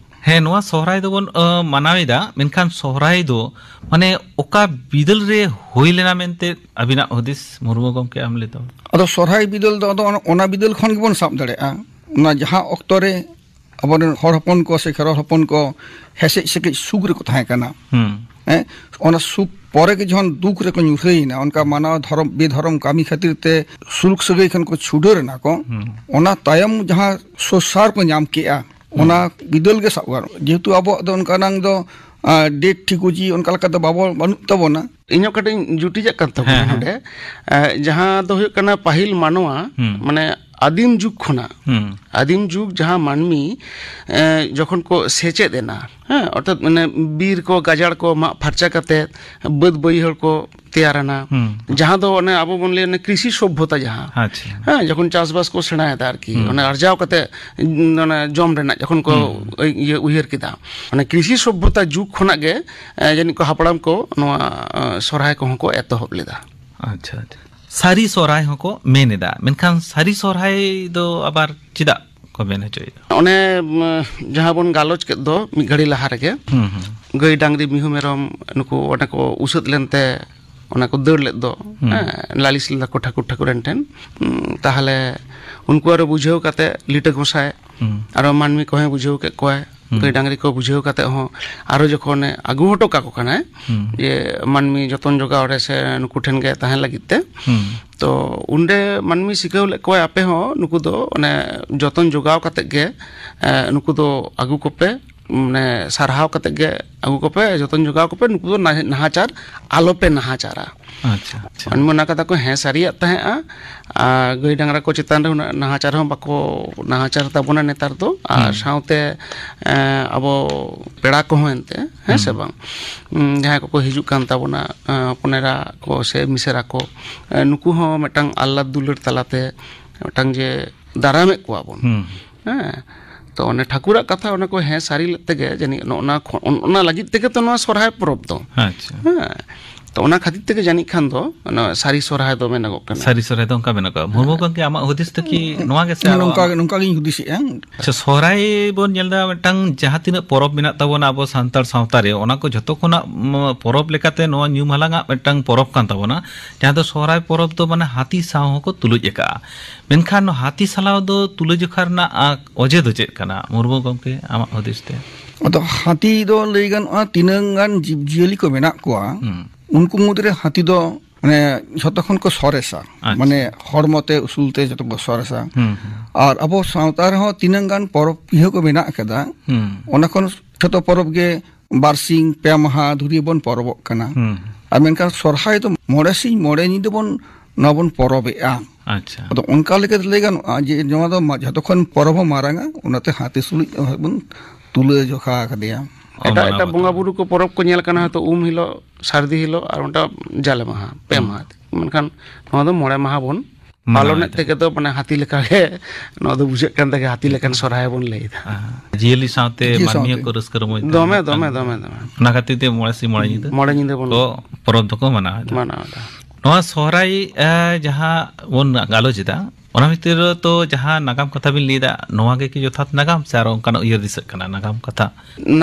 ᱦᱮᱸ, ᱱᱚᱣᱟ ᱥᱚᱦᱨᱟᱭ ᱫᱚᱵᱚᱱ, ᱟ, ᱢᱟᱱᱟᱣ ᱮᱫᱟ, ᱢᱮᱱᱠᱷᱟᱱ ᱥᱚᱦᱨᱟᱭ ᱫᱚ ᱢᱟᱱᱮ ᱚᱠᱟ ᱵᱤᱫᱟᱹᱞ ᱨᱮ ᱦᱩᱭ ᱞᱮᱱᱟ ᱢᱮᱱᱛᱮ ᱟᱹᱵᱤᱱᱟᱜ ᱦᱩᱫᱤᱥ, ᱢᱩᱨᱢᱩ ᱜᱚᱢᱠᱮ, ᱟᱢ ᱞᱟᱹᱭ ᱛᱟᱵᱚᱱ? ᱟᱫᱚ ᱥᱚᱦᱨᱟᱭ ᱵᱤᱫᱟᱹᱞ ᱫᱚ ᱟᱫᱚ ᱚᱱᱟ, ᱚᱱᱟ ᱵᱤᱫᱟᱹᱞ ᱠᱷᱚᱱ ᱜᱮᱵᱚᱱ ᱥᱟᱵ ᱫᱟᱲᱮᱭᱟᱜᱼᱟ᱾ ᱚᱱᱟ ᱡᱟᱦᱟᱸ ᱚᱠᱛᱚ ᱨᱮ ᱟᱵᱚᱨᱮᱱ ᱦᱚᱲ ᱦᱚᱯᱚᱱ ᱠᱚ ᱥᱮ ᱠᱷᱮᱨᱣᱟᱞ ᱦᱚᱯᱚᱱ ᱠᱚ ᱦᱮᱥᱮᱡ ᱥᱮᱠᱮᱡ ᱥᱩᱠ ᱨᱮᱠᱚ ᱛᱟᱦᱮᱸ ᱠᱟᱱᱟ᱾ ᱦᱩᱸ᱾ ᱦᱮᱸ, ᱚᱱᱟ ᱥᱩᱠ ᱯᱚᱨᱮ ᱜᱮ ᱡᱚᱠᱷᱚᱱ ᱫᱩᱠ ᱨᱮᱠᱚ ᱧᱩᱨᱦᱟᱹᱭᱮᱱᱟ, ᱚᱱᱠᱟ ᱢᱟᱱᱟᱣ ᱫᱷᱚᱨᱚᱢ ᱵᱮᱫᱷᱚᱨᱚᱢ ᱠᱟᱹᱢᱤ ᱠᱷᱟᱹᱛᱤᱨ ᱛᱮ ᱥᱩᱞᱩᱠ ᱥᱟᱹᱜᱟᱹᱭ ᱠᱷᱚᱱ ᱠᱚ ᱪᱷᱩᱰᱟᱹᱨ ᱮᱱᱟ ᱠᱚ, ᱦᱩᱸ᱾ ᱚᱱᱟ ᱛᱟᱭᱚᱢ ᱡᱟᱦᱟᱸ ᱥᱚᱥᱟᱨ ᱠᱚ ᱧᱟᱢ ᱠᱮᱜᱼᱟ, ᱦᱩᱸ᱾ ᱚᱱᱟ ᱵᱤᱫᱟᱹᱞ ᱜᱮ ᱥᱟᱵ ᱜᱟᱱᱚᱜᱼᱟ᱾ ᱡᱮᱦᱮᱛᱩ ᱟᱵᱚᱣᱟᱜ ᱫᱚ ᱚᱱᱠᱟᱱᱟᱝ ᱫᱚ, ᱟ, ᱰᱮᱴ ᱴᱷᱤᱠᱩᱡᱤ ᱚᱱᱠᱟ ᱞᱮᱠᱟ ᱫᱚ ᱵᱟᱵᱚ, ᱵᱟᱹᱱᱩᱜ ᱛᱟᱵᱚᱱᱟ᱾ ᱤᱧ ᱦᱚᱸ ᱠᱟᱹᱴᱤᱡ ᱤᱧ ᱡᱩᱴᱤᱡᱟᱜ ᱠᱟᱱ ᱛᱟᱵᱚᱱᱟ ᱦᱮᱸ, ᱦᱮᱸ᱾ ᱱᱚᱰᱮ, ᱮ, ᱡᱟᱦᱟᱸ ᱫᱚ ᱦᱩᱭᱩᱜ ᱠᱟᱱᱟ ᱯᱟᱹᱦᱤᱞ ᱢᱟᱱᱣᱟ, ᱦᱩᱸ᱾ ᱢᱟᱱᱮ ᱟᱹᱫᱤᱢ ᱡᱩᱜᱽ ᱠᱷᱚᱱᱟᱜ, ᱦᱩᱸ᱾ ᱟᱹᱫᱤᱢ ᱡᱩᱜᱽ ᱡᱟᱦᱟᱸ ᱢᱟᱹᱱᱢᱤ, ᱮ, ᱡᱚᱠᱷᱚᱱ ᱠᱚ ᱥᱮᱪᱮᱫ ᱮᱱᱟ, ᱦᱮᱸ, ᱚᱨᱛᱷᱟᱛ ᱢᱟᱱᱮ ᱵᱤᱨ ᱠᱚ ᱜᱟᱡᱟᱲ ᱠᱚ ᱢᱟᱜ ᱯᱷᱟᱨᱪᱟ ᱠᱟᱛᱮ ᱵᱟᱹᱫ ᱵᱟᱹᱭᱦᱟᱹᱲ ᱠᱚ ᱛᱮᱭᱟᱨ ᱮᱱᱟ, ᱦᱩᱸ᱾ ᱡᱟᱦᱟᱸ ᱫᱚ ᱚᱱᱮ ᱟᱵᱚ ᱵᱚᱱ ᱞᱟᱹᱭᱟ ᱚᱱᱮ ᱠᱨᱤᱥᱤ ᱥᱚᱵᱷᱚᱛᱟ ᱡᱟᱦᱟᱸ, ᱟᱪᱪᱷᱟ᱾ ᱦᱮᱸ, ᱡᱚᱠᱷᱚᱱ ᱪᱟᱥᱵᱟᱥ ᱠᱚ ᱥᱮᱬᱟᱭᱮᱫᱟ ᱟᱨᱠᱤ, ᱦᱩᱸ᱾ ᱚᱱᱮ ᱟᱨᱡᱟᱣ ᱠᱟᱛᱮ, ᱩᱸ, ᱚᱱᱮ ᱡᱚᱢ ᱨᱮᱱᱟᱜ ᱡᱚᱠᱷᱚᱱ ᱠᱚ ᱦᱩᱸ᱾ ᱩᱭ-, ᱤᱭᱟᱹ ᱩᱭᱦᱟᱹᱨ ᱠᱮᱫᱟ, ᱚᱱᱮ ᱠᱨᱤᱥᱤ ᱥᱚᱵᱷᱚᱛᱟ ᱡᱩᱜᱽ ᱠᱷᱚᱱᱟᱜ ᱜᱮ, ᱮ, ᱡᱟᱹᱱᱤᱡ ᱠᱚ ᱦᱟᱯᱲᱟᱢ ᱠᱚ ᱱᱚᱣᱟ, ᱮ, ᱥᱚᱨᱦᱟᱭ ᱠᱚᱦᱚᱸ ᱠᱚ ᱮᱛᱚᱦᱚᱵ ᱞᱮᱫᱟ᱾ ᱟᱪᱪᱷᱟ, ᱟᱪᱪᱷᱟ᱾ ᱥᱟᱹᱨᱤ ᱥᱚᱨᱦᱟᱭ ᱦᱚᱸᱠᱚ ᱢᱮᱱ ᱮᱫᱟ, ᱢᱮᱱᱠᱷᱟᱱ ᱥᱟᱹᱨᱤ ᱥᱚᱨᱦᱟᱭ ᱫᱚ ᱟᱵᱟᱨ ᱪᱮᱫᱟᱜ ᱠᱚ ᱢᱮᱱ ᱦᱚᱪᱚᱭᱮᱫᱟ? ᱚᱱᱮ, ᱩᱢ, ᱡᱟᱦᱟᱸ ᱵᱚᱱ ᱜᱟᱞᱚᱪ ᱠᱮᱫ ᱫᱚ ᱢᱤᱫ ᱜᱷᱟᱹᱲᱤ ᱞᱟᱦᱟ ᱨᱮᱜᱮ, ᱦᱩᱸ, ᱦᱩᱸ᱾ ᱜᱟᱹᱭ, ᱰᱟᱝᱨᱤ, ᱢᱤᱦᱩ, ᱢᱮᱨᱚᱢ ᱱᱩᱠᱩ ᱚᱱᱮ ᱠᱚ ᱩᱥᱟᱹᱫ ᱞᱮᱱᱛᱮ ᱚᱱᱟ ᱠᱚ ᱫᱟᱹᱲ ᱞᱮᱫ ᱫᱚ, ᱦᱩᱸ᱾ ᱦᱮᱸ, ᱞᱟᱹᱞᱤᱥ ᱞᱮᱫᱟ ᱠᱚ ᱴᱷᱟᱹᱠᱩᱨ ᱴᱷᱟᱹᱠᱩᱨᱟᱱ ᱴᱷᱮᱱ᱾ ᱩᱸ, ᱛᱟᱦᱚᱞᱮ ᱩᱱᱠᱩ ᱟᱨᱚ ᱵᱩᱡᱷᱟᱹᱣ ᱠᱟᱛᱮ ᱞᱤᱴᱟᱹ ᱜᱚᱸᱥᱟᱭ, ᱦᱩᱸ᱾ ᱟᱨᱚ ᱢᱟᱹᱱᱢᱤ ᱠᱚᱦᱚᱸᱭ ᱵᱩᱡᱷᱟᱹᱣ ᱠᱮᱫ ᱠᱚᱣᱟᱭ, ᱦᱩᱸ᱾ ᱜᱟᱹᱭ ᱰᱟᱝᱨᱤ ᱠᱚ ᱵᱩᱡᱷᱟᱹᱣ ᱠᱟᱛᱮ ᱦᱚᱸ ᱟᱨᱚ ᱡᱚᱠᱷᱚᱱᱮ ᱟᱹᱜᱩ ᱦᱚᱴᱚ ᱠᱟᱠᱚ ᱠᱟᱱᱟᱭ, ᱦᱩᱸ᱾ ᱡᱮ ᱢᱟᱹᱱᱢᱤ ᱡᱚᱛᱚᱱ ᱡᱚᱜᱟᱣ ᱨᱮ ᱥᱮ ᱱᱩᱠᱩ ᱴᱷᱮᱱ ᱜᱮ ᱛᱟᱦᱮᱸ ᱞᱟᱹᱜᱤᱫ ᱛᱮ, ᱦᱩᱸ᱾ ᱛᱚ ᱩᱱᱨᱮ ᱢᱟᱹᱱᱢᱤ ᱥᱤᱠᱷᱟᱹᱣ ᱞᱮᱫ ᱠᱚᱣᱟᱭ, ᱟᱯᱮ ᱦᱚᱸ ᱱᱩᱠᱩ ᱫᱚ ᱚᱱᱮ ᱡᱚᱛᱚᱱ ᱡᱚᱜᱟᱣ ᱠᱟᱛᱮ ᱜᱮ, ᱮ, ᱱᱩᱠᱩ ᱫᱚ ᱟᱹᱜᱩ ᱠᱚᱯᱮ᱾ ᱢᱟᱱᱮ ᱥᱟᱨᱦᱟᱣ ᱠᱟᱛᱮ ᱜᱮ ᱟᱹᱜᱩ ᱠᱚᱯᱮ, ᱡᱚᱛᱚᱱ ᱡᱚᱜᱟᱣ ᱠᱚᱯᱮ, ᱱᱩᱠᱩ ᱫᱚ ᱱᱟᱦᱟᱪᱟᱨ ᱟᱞᱚᱯᱮ ᱱᱟᱦᱟᱪᱟᱨᱟ᱾ ᱟᱪᱪᱷᱟ, ᱟᱪᱪᱷᱟ᱾ ᱢᱟᱹᱱᱢᱤ ᱚᱱᱟ ᱠᱟᱛᱷᱟ ᱠᱚ ᱦᱮᱸ ᱥᱟᱹᱨᱤᱭᱟᱜ ᱛᱟᱦᱮᱸᱜᱼᱟ᱾ ᱟᱨ ᱜᱟᱹᱭ ᱰᱟᱝᱨᱟ ᱠᱚ ᱪᱮᱛᱟᱱ ᱨᱮ ᱩᱱᱟᱹᱜ ᱱᱟᱦᱟᱪᱟᱨ ᱦᱚᱸ ᱵᱟᱠᱚ ᱱᱟᱦᱟᱪᱟᱨ ᱛᱟᱵᱚᱱᱟ ᱱᱮᱛᱟᱨ ᱫᱚ᱾ ᱟᱨ ᱦᱩᱸ᱾ ᱥᱟᱶᱛᱮ, ᱮᱸ, ᱟᱵᱚ ᱯᱮᱲᱟ ᱠᱚᱦᱚᱸ ᱮᱱᱛᱮ, ᱦᱮᱸ ᱥᱮ ᱦᱩᱸ᱾ ᱵᱟᱝ? ᱩᱸ, ᱡᱟᱦᱟᱸᱭ ᱠᱚᱠᱚ ᱦᱤᱡᱩᱜ ᱠᱟᱱ ᱛᱟᱵᱚᱱᱟ, ᱮᱸ, ᱦᱚᱯᱚᱱ ᱮᱨᱟ ᱠᱚ ᱥᱮ ᱢᱤᱥᱮᱨᱟ ᱠᱚ, ᱮᱸ, ᱱᱩᱠᱩ ᱦᱚᱸ ᱢᱤᱫᱴᱟᱝ ᱟᱦᱞᱟᱫ ᱫᱩᱞᱟᱹᱲ ᱛᱟᱞᱟᱛᱮ ᱢᱤᱫᱴᱟᱝ ᱡᱮ ᱫᱟᱨᱟᱢᱮᱫ ᱠᱚᱣᱟ ᱵᱚᱱ᱾ ᱦᱩᱸ᱾ ᱦᱮᱸ, ᱛᱚ ᱚᱱᱮ ᱴᱷᱟᱹᱠᱩᱨᱟᱜ ᱠᱟᱛᱷᱟ ᱚᱱᱟ ᱠᱚ ᱦᱮᱸ ᱥᱟᱹᱨᱤ ᱞᱮᱫ ᱛᱮᱜᱮ ᱡᱟᱹᱱᱤᱡ ᱱᱚᱜᱼᱚ ᱱᱟ ᱠᱷᱚ-, ᱚᱱᱟ ᱞᱟᱹᱜᱤᱫ ᱛᱮᱜᱮ ᱛᱚ ᱱᱚᱣᱟ ᱥᱚᱨᱦᱟᱭ ᱯᱚᱨᱚᱵᱽ ᱫᱚ᱾ ᱟᱪᱪᱷᱟ᱾ ᱦᱮᱸ, ᱛᱚ ᱚᱱᱟ ᱠᱷᱟᱹᱛᱤᱨ ᱛᱮᱜᱮ ᱡᱟᱹᱱᱤᱡ ᱠᱷᱟᱱ ᱫᱚ ᱚᱱᱟ ᱥᱟᱹᱨᱤ ᱥᱚᱨᱦᱟᱭ ᱫᱚ ᱢᱮᱱᱚᱜᱚᱜ ᱠᱟᱱᱟ᱾ ᱥᱟᱹᱨᱤ ᱥᱚᱨᱦᱟᱭ ᱫᱚ ᱚᱱᱠᱟ ᱢᱮᱱᱚᱜᱚᱜᱼᱟ᱾ ᱢᱩᱨᱢᱩ ᱜᱚᱢᱠᱮ, ᱟᱢᱟᱜ ᱦᱩᱫᱤᱥ ᱛᱮ ᱠᱤ ᱱᱚᱣᱟ ᱜᱮ ᱥᱮ ᱟᱨᱚ ᱱᱚᱝᱠᱟ ᱟᱢᱟᱜ? ᱜᱮ, ᱱᱚᱝᱠᱟ ᱜᱤᱧ ᱦᱩᱫᱤᱥᱮᱜᱼᱟ᱾ ᱟᱪᱪᱷᱟ, ᱥᱚᱦᱨᱟᱭ ᱵᱚᱱ ᱧᱮᱞ ᱮᱫᱟ, ᱢᱤᱫᱴᱟᱝ ᱡᱟᱦᱟᱸ ᱛᱤᱱᱟᱹᱜ ᱯᱚᱨᱚᱵᱽ ᱢᱮᱱᱟᱜ ᱛᱟᱵᱚᱱᱟ ᱟᱵᱚ ᱥᱟᱱᱛᱟᱲ ᱥᱟᱶᱛᱟ ᱨᱮ, ᱚᱱᱟ ᱠᱚ ᱡᱷᱚᱛᱚ ᱠᱷᱚᱱᱟᱜ, ᱢ, ᱯᱚᱨᱚᱵᱽ ᱞᱮᱠᱟᱛᱮ ᱱᱚᱣᱟ ᱧᱩᱢ ᱦᱟᱞᱟᱝᱟᱜ ᱢᱤᱫᱴᱟᱝ ᱯᱚᱨᱚᱵᱽ ᱠᱟᱱ ᱛᱟᱵᱚᱱᱟ, ᱡᱟᱦᱟᱸ ᱫᱚ ᱥᱚᱦᱨᱟᱭ ᱯᱚᱨᱚᱵᱽ ᱫᱚ ᱢᱟᱱᱮ ᱦᱟᱹᱛᱤ ᱥᱟᱶ ᱦᱚᱸᱠᱚ ᱛᱩᱞᱩᱡ ᱟᱠᱟᱜᱼᱟ᱾ ᱢᱮᱱᱠᱷᱟᱱ ᱱᱚᱣᱟ ᱦᱟᱹᱛᱤ ᱥᱟᱞᱟᱣ ᱫᱚ ᱛᱩᱞᱟᱹᱡᱚᱠᱷᱟ ᱨᱮᱱᱟᱜ, ᱟ, ᱚᱡᱮ ᱫᱚ ᱪᱮᱫ ᱠᱟᱱᱟ, ᱢᱩᱨᱢᱩ ᱜᱚᱢᱠᱮ, ᱟᱢᱟᱜ ᱦᱩᱫᱤᱥ ᱛᱮ? ᱟᱫᱚ ᱦᱟᱹᱛᱤ ᱫᱚ ᱞᱟᱹᱭ ᱜᱟᱱᱚᱜᱼᱟ, ᱛᱤᱱᱟᱹᱝ ᱜᱟᱱ ᱡᱤᱵᱽᱼᱡᱤᱭᱟᱹᱞᱤ ᱠᱚ ᱢᱮᱱᱟᱜ ᱠᱚᱣᱟ, ᱦᱩᱸ᱾ ᱩᱱᱠᱩ ᱢᱩᱫᱽᱨᱮ ᱦᱟᱹᱛᱤ ᱫᱚ ᱢᱟᱱᱮ ᱡᱷᱚᱛᱚ ᱠᱷᱚᱱ ᱠᱚ ᱥᱚᱨᱮᱥᱟ᱾ ᱟᱪᱪᱷᱟ᱾ ᱢᱟᱱᱮ ᱦᱚᱲᱢᱚ ᱛᱮ, ᱩᱥᱩᱞ ᱛᱮ ᱡᱷᱚᱛᱚ ᱠᱚ ᱥᱚᱨᱮᱥᱟ᱾ ᱦᱩᱸ, ᱦᱩᱸ᱾ ᱟᱨ ᱟᱵᱚ ᱥᱟᱶᱛᱟ ᱨᱮᱦᱚᱸ ᱛᱤᱱᱟᱹᱝ ᱜᱟᱱ ᱯᱚᱨᱚᱵᱽ ᱯᱤᱦᱟᱹ ᱠᱚ ᱢᱮᱱᱟᱜ ᱟᱠᱟᱫᱟ, ᱦᱩᱸ᱾ ᱚᱱᱟ ᱠᱷᱚᱱ ᱡᱷᱚᱛᱚ ᱯᱚᱨᱚᱵᱽ ᱜᱮ ᱵᱟᱨᱥᱤᱧ ᱯᱮ ᱢᱟᱦᱟ ᱫᱷᱩᱨᱤᱭᱟᱹ ᱵᱚᱱ ᱯᱚᱨᱚᱵᱚᱜ ᱠᱟᱱᱟ᱾ ᱦᱩᱸ᱾ ᱟᱨ ᱢᱮᱱᱠᱷᱟᱱ ᱥᱚᱨᱦᱟᱭ ᱫᱚ ᱢᱚᱬᱮ ᱥᱤᱧ ᱢᱚᱬᱮ ᱧᱤᱫᱟᱹ ᱵᱚᱱ, ᱱᱚᱣᱟ ᱵᱚᱱ ᱯᱚᱨᱚᱵᱮᱜᱼᱟ᱾ ᱟᱪᱪᱷᱟ᱾ ᱟᱫᱚ ᱚᱱᱠᱟ ᱞᱮᱠᱟᱛᱮ ᱞᱟᱹᱭ ᱜᱟᱱᱚᱜᱼᱟ ᱡᱮ ᱱᱚᱣᱟ ᱫᱚ ᱢᱟ-, ᱡᱷᱚᱛᱚ ᱠᱷᱚᱱ ᱯᱚᱨᱚᱵᱽ ᱦᱚᱸ ᱢᱟᱨᱟᱝᱟ, ᱚᱱᱟᱛᱮ ᱦᱟᱹᱛᱤ ᱥᱩᱞᱩᱡ ᱵᱚᱱ ᱛᱩᱞᱟᱹ ᱡᱚᱠᱷᱟ ᱟᱠᱟᱫᱮᱭᱟ᱾ ᱚ, ᱮᱴᱟᱜ, ᱢᱟᱱᱟᱣ ᱮᱴᱟᱜ ᱵᱟᱛᱟᱣ᱾ ᱵᱚᱸᱜᱟ ᱵᱩᱨᱩ ᱠᱚ ᱯᱚᱨᱚᱵᱽ ᱠᱚ ᱧᱮᱞ ᱠᱟᱱᱟ, ᱦᱚᱭᱛᱳ ᱩᱢ ᱦᱤᱞᱳᱜ, ᱥᱟᱹᱨᱫᱤ ᱦᱤᱞᱳᱜ ᱟᱨ ᱚᱱᱴᱟ ᱡᱟᱞᱮ ᱢᱟᱦᱟ, ᱯᱮ ᱦᱩᱸ᱾ ᱢᱟᱦᱟ᱾ ᱢᱮᱱᱠᱷᱟᱱ ᱱᱚᱣᱟ ᱫᱚ ᱢᱚᱬᱮ ᱢᱟᱦᱟ ᱵᱚᱱ ᱢᱟᱱᱟᱣ ᱯᱟᱞᱚᱱᱮᱫ ᱮᱫᱟ᱾ ᱛᱮᱜᱮ ᱫᱚ ᱢᱟᱱᱮ ᱦᱟᱹᱛᱤ ᱞᱮᱠᱟ ᱜᱮ ᱱᱚᱣᱟ ᱫᱚ ᱵᱩᱡᱷᱟᱹᱜ ᱠᱟᱱ ᱛᱮᱜᱮ ᱦᱟᱹᱛᱤ ᱞᱮᱠᱟᱱ ᱥᱚᱨᱦᱟᱭ ᱵᱚᱱ ᱞᱟᱹᱭ ᱮᱫᱟ᱾ ᱦᱮᱸ᱾ ᱡᱤᱭᱟᱹᱞᱤ ᱥᱟᱶᱛᱮ ᱡᱤᱭᱟᱹᱞᱤ ᱢᱟᱹᱱᱢᱤ ᱥᱟᱶᱛᱮ᱾ ᱦᱚᱸᱠᱚ ᱨᱟᱹᱥᱠᱟᱹ ᱨᱚᱢᱚᱡᱽ ᱫᱟ᱾ ᱫᱚᱢᱮ, ᱫᱚᱢᱮ, ᱫᱚᱢᱮ, ᱫᱚᱢᱮ᱾ ᱚᱱᱟ ᱠᱷᱟᱹᱛᱤᱨ ᱛᱮ ᱢᱚᱬᱮ ᱥᱤᱧ ᱢᱚᱬᱮ ᱧᱤᱫᱟᱹ ᱢᱚᱬᱮ ᱧᱤᱫᱟᱹ ᱵᱚᱱ ᱠᱚ ᱯᱚᱨᱚᱵᱽ ᱫᱚᱠᱚ ᱢᱟᱱᱟᱣ ᱮᱫᱟ᱾ ᱢᱟᱱᱟᱣ ᱮᱫᱟ᱾ ᱱᱚᱣᱟ ᱥᱚᱦᱨᱟᱭ, ᱮ, ᱡᱟᱦᱟᱸ ᱵᱚᱱ ᱜᱟᱞᱚᱪ ᱮᱫᱟ, ᱚᱱᱟ ᱵᱷᱤᱛᱤᱨ ᱨᱮ ᱛᱚ ᱡᱟᱦᱟᱸ ᱱᱟᱜᱟᱢ ᱠᱟᱛᱷᱟ ᱵᱤᱱ ᱞᱟᱹᱭ ᱮᱫᱟ, ᱱᱚᱣᱟ ᱜᱮ ᱠᱤ ᱡᱚᱛᱷᱟᱛ ᱱᱟᱜᱟᱢ ᱥᱮ ᱟᱨᱚ ᱚᱱᱠᱟᱱᱟᱜ ᱩᱭᱦᱟᱹᱨ ᱫᱤᱥᱟᱹᱜ ᱠᱟᱱᱟ ᱱᱟᱜᱟᱢ ᱠᱟᱛᱷᱟ?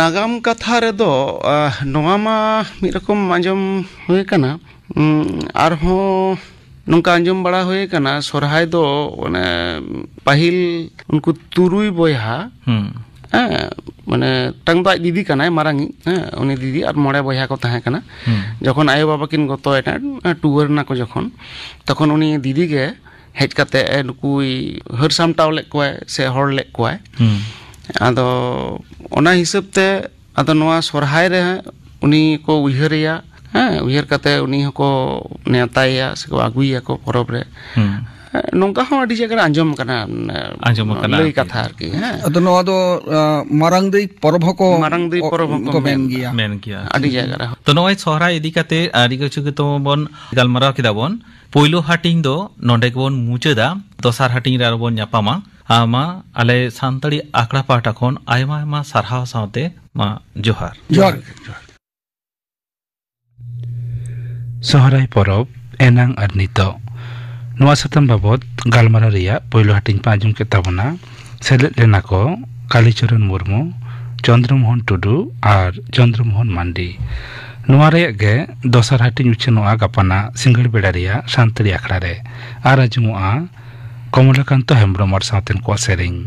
ᱱᱟᱜᱟᱢ ᱠᱟᱛᱷᱟ ᱨᱮᱫᱚ, ᱟ, ᱱᱚᱣᱟ ᱢᱟ ᱢᱤᱫ ᱨᱚᱠᱚᱢ ᱟᱸᱡᱚᱢ ᱦᱩᱭ ᱟᱠᱟᱱᱟ᱾ ᱩᱸ, ᱟᱨᱦᱚᱸ ᱱᱚᱝᱠᱟ ᱟᱸᱡᱚᱢ ᱵᱟᱲᱟ ᱦᱩᱭ ᱟᱠᱟᱱᱟ, ᱥᱚᱨᱦᱟᱭ ᱫᱚ ᱚᱱᱮ ᱯᱟᱹᱦᱤᱞ ᱩᱱᱠᱩ ᱛᱩᱨᱩᱭ ᱵᱚᱭᱦᱟ, ᱦᱩᱸ᱾ ᱦᱮᱸ, ᱢᱟᱱᱮ ᱢᱤᱫᱴᱟᱝ ᱫᱚ ᱟᱡ ᱫᱤᱫᱤ ᱠᱟᱱᱟᱭ, ᱢᱟᱨᱟᱝᱤᱡ, ᱦᱮᱸ, ᱩᱱᱤ ᱫᱤᱫᱤ ᱟᱨ ᱢᱚᱬᱮ ᱵᱚᱭᱦᱟ ᱠᱚ ᱛᱟᱦᱮᱸ ᱠᱟᱱᱟ᱾ ᱦᱩᱸ᱾ ᱡᱚᱠᱷᱚᱱ ᱟᱭᱳᱼᱵᱟᱵᱟ ᱠᱤᱱ ᱜᱚᱛᱚᱭᱮᱱᱟ, ᱴᱩᱣᱟᱹᱨ ᱮᱱᱟ ᱠᱚ ᱡᱚᱠᱷᱚᱱ, ᱛᱚᱠᱷᱚᱱ ᱩᱱᱤ ᱫᱤᱫᱤ ᱜᱮ ᱦᱮᱡ ᱠᱟᱛᱮ ᱱᱩᱠᱩᱭ ᱦᱟᱹᱨ ᱥᱟᱢᱴᱟᱣ ᱞᱮᱫ ᱠᱚᱣᱟᱭ ᱥᱮ ᱦᱚᱲ ᱞᱮᱫ ᱠᱚᱣᱟᱭ᱾ ᱦᱩᱸ᱾ ᱟᱫᱚ ᱚᱱᱟ ᱦᱤᱥᱟᱹᱵ ᱛᱮ ᱟᱫᱚ ᱱᱚᱣᱟ ᱥᱚᱨᱦᱟᱭ ᱨᱮ ᱩᱱᱤ ᱠᱚ ᱩᱭᱦᱟᱹᱨᱮᱭᱟ, ᱦᱮᱸ, ᱩᱭᱦᱟᱹᱨ ᱠᱟᱛᱮ ᱩᱱᱤ ᱦᱚᱸᱠᱚ ᱱᱮᱣᱛᱟᱭᱮᱭᱟ ᱥᱮᱠᱚ ᱟᱹᱜᱩᱭᱮᱭᱟᱠᱚ ᱯᱚᱨᱚᱵᱽ ᱨᱮ᱾ ᱦᱩᱸ᱾ ᱦᱮᱸ, ᱱᱚᱝᱠᱟ ᱦᱚᱸ ᱟᱹᱰᱤ ᱡᱟᱭᱜᱟ ᱨᱮ ᱟᱸᱡᱚᱢ ᱠᱟᱱᱟ, ᱟᱸᱡᱚᱢ ᱟᱠᱟᱱᱟ ᱞᱟᱹᱭ ᱟᱨᱠᱤ᱾ ᱠᱟᱛᱷᱟ ᱟᱨᱠᱤ, ᱦᱮᱸ᱾ ᱟᱫᱚ ᱱᱚᱣᱟ ᱫᱚ, ᱟ, ᱢᱟᱨᱟᱝ ᱫᱟᱹᱭ ᱯᱚᱨᱚᱵᱽ ᱦᱚᱸᱠᱚ ᱢᱟᱨᱟᱝ ᱫᱟᱹᱭ ᱠᱚ ᱯᱚᱨᱚᱵᱽ ᱦᱚᱸᱠᱚ ᱠᱚ ᱢᱮᱱ ᱢᱮᱱ ᱜᱮᱭᱟ᱾ ᱢᱮᱱ ᱜᱮᱭᱟ᱾ ᱟᱹᱰᱤ ᱡᱟᱭᱜᱟ ᱨᱮ᱾ ᱛᱚ, ᱱᱚᱜᱼᱚᱭ ᱥᱚᱦᱨᱟᱭ ᱤᱫᱤ ᱠᱟᱛᱮ ᱟᱹᱰᱤ ᱠᱤᱪᱷᱩ ᱜᱮᱛᱚ ᱵᱚᱱ ᱜᱟᱞᱢᱟᱨᱟᱣ ᱠᱮᱫᱟ ᱵᱚᱱ᱾ ᱯᱳᱭᱞᱳ ᱦᱟᱹᱴᱤᱧ ᱫᱚ ᱱᱚᱰᱮ ᱜᱮᱵᱚᱱ ᱢᱩᱪᱟᱹᱫᱟ᱾ ᱫᱚᱥᱟᱨ ᱦᱟᱹᱴᱤᱧ ᱨᱮ ᱟᱨᱚ ᱵᱚᱱ ᱧᱟᱯᱟᱢᱟ᱾ ᱟᱢᱟ ᱟᱞᱮ ᱥᱟᱱᱛᱟᱲᱤ ᱟᱠᱷᱲᱟ ᱯᱟᱦᱴᱟ ᱠᱷᱚᱱ ᱟᱭᱢᱟ ᱟᱭᱢᱟ ᱥᱟᱨᱦᱟᱣ ᱥᱟᱶᱛᱮ ᱢᱟ ᱡᱚᱦᱟᱨ᱾ ᱡᱚᱦᱟᱨ᱾ ᱥᱚᱦᱨᱟᱭ ᱯᱚᱨᱚᱵᱽ, ᱮᱱᱟᱝ ᱟᱨ ᱱᱤᱛᱚᱜ, ᱱᱚᱣᱟ ᱥᱟᱛᱟᱢ ᱵᱟᱵᱚᱛ ᱜᱟᱞᱢᱟᱨᱟᱣ ᱨᱮᱭᱟᱜ ᱯᱳᱭᱞᱳ ᱦᱟᱹᱴᱤᱧ ᱯᱮ ᱟᱸᱡᱚᱢ ᱠᱮᱫ ᱛᱟᱵᱚᱱᱟ᱾ ᱥᱮᱞᱮᱫ ᱞᱮᱱᱟ ᱠᱚ ᱠᱟᱞᱤᱪᱚᱨᱚᱱ ᱢᱩᱨᱢᱩ, ᱪᱚᱱᱫᱨᱚᱢᱳᱦᱚᱱ ᱴᱩᱰᱩ ᱟᱨ ᱪᱚᱱᱫᱨᱚᱢᱳᱦᱚᱱ ᱢᱟᱱᱰᱤ᱾ ᱱᱚᱣᱟ ᱨᱮᱭᱟᱜ ᱜᱮ ᱫᱚᱥᱟᱨ ᱦᱟᱹᱴᱤᱧ ᱩᱪᱷᱟᱹᱱᱚᱜᱼᱟ ᱜᱟᱯᱟᱱᱟᱜ ᱥᱤᱸᱜᱟᱹᱲ ᱵᱮᱲᱟ ᱨᱮᱭᱟᱜ ᱥᱟᱱᱛᱟᱲᱤ ᱟᱠᱷᱲᱟ ᱨᱮ᱾ ᱟᱨ ᱟᱸᱡᱚᱢᱚᱜᱼᱟ ᱠᱚᱢᱚᱞᱟᱠᱟᱱᱛᱚ ᱦᱮᱢᱵᱨᱚᱢ ᱟᱨ ᱥᱟᱶᱛᱮᱱ ᱠᱚᱣᱟᱜ ᱥᱮᱨᱮᱧ᱾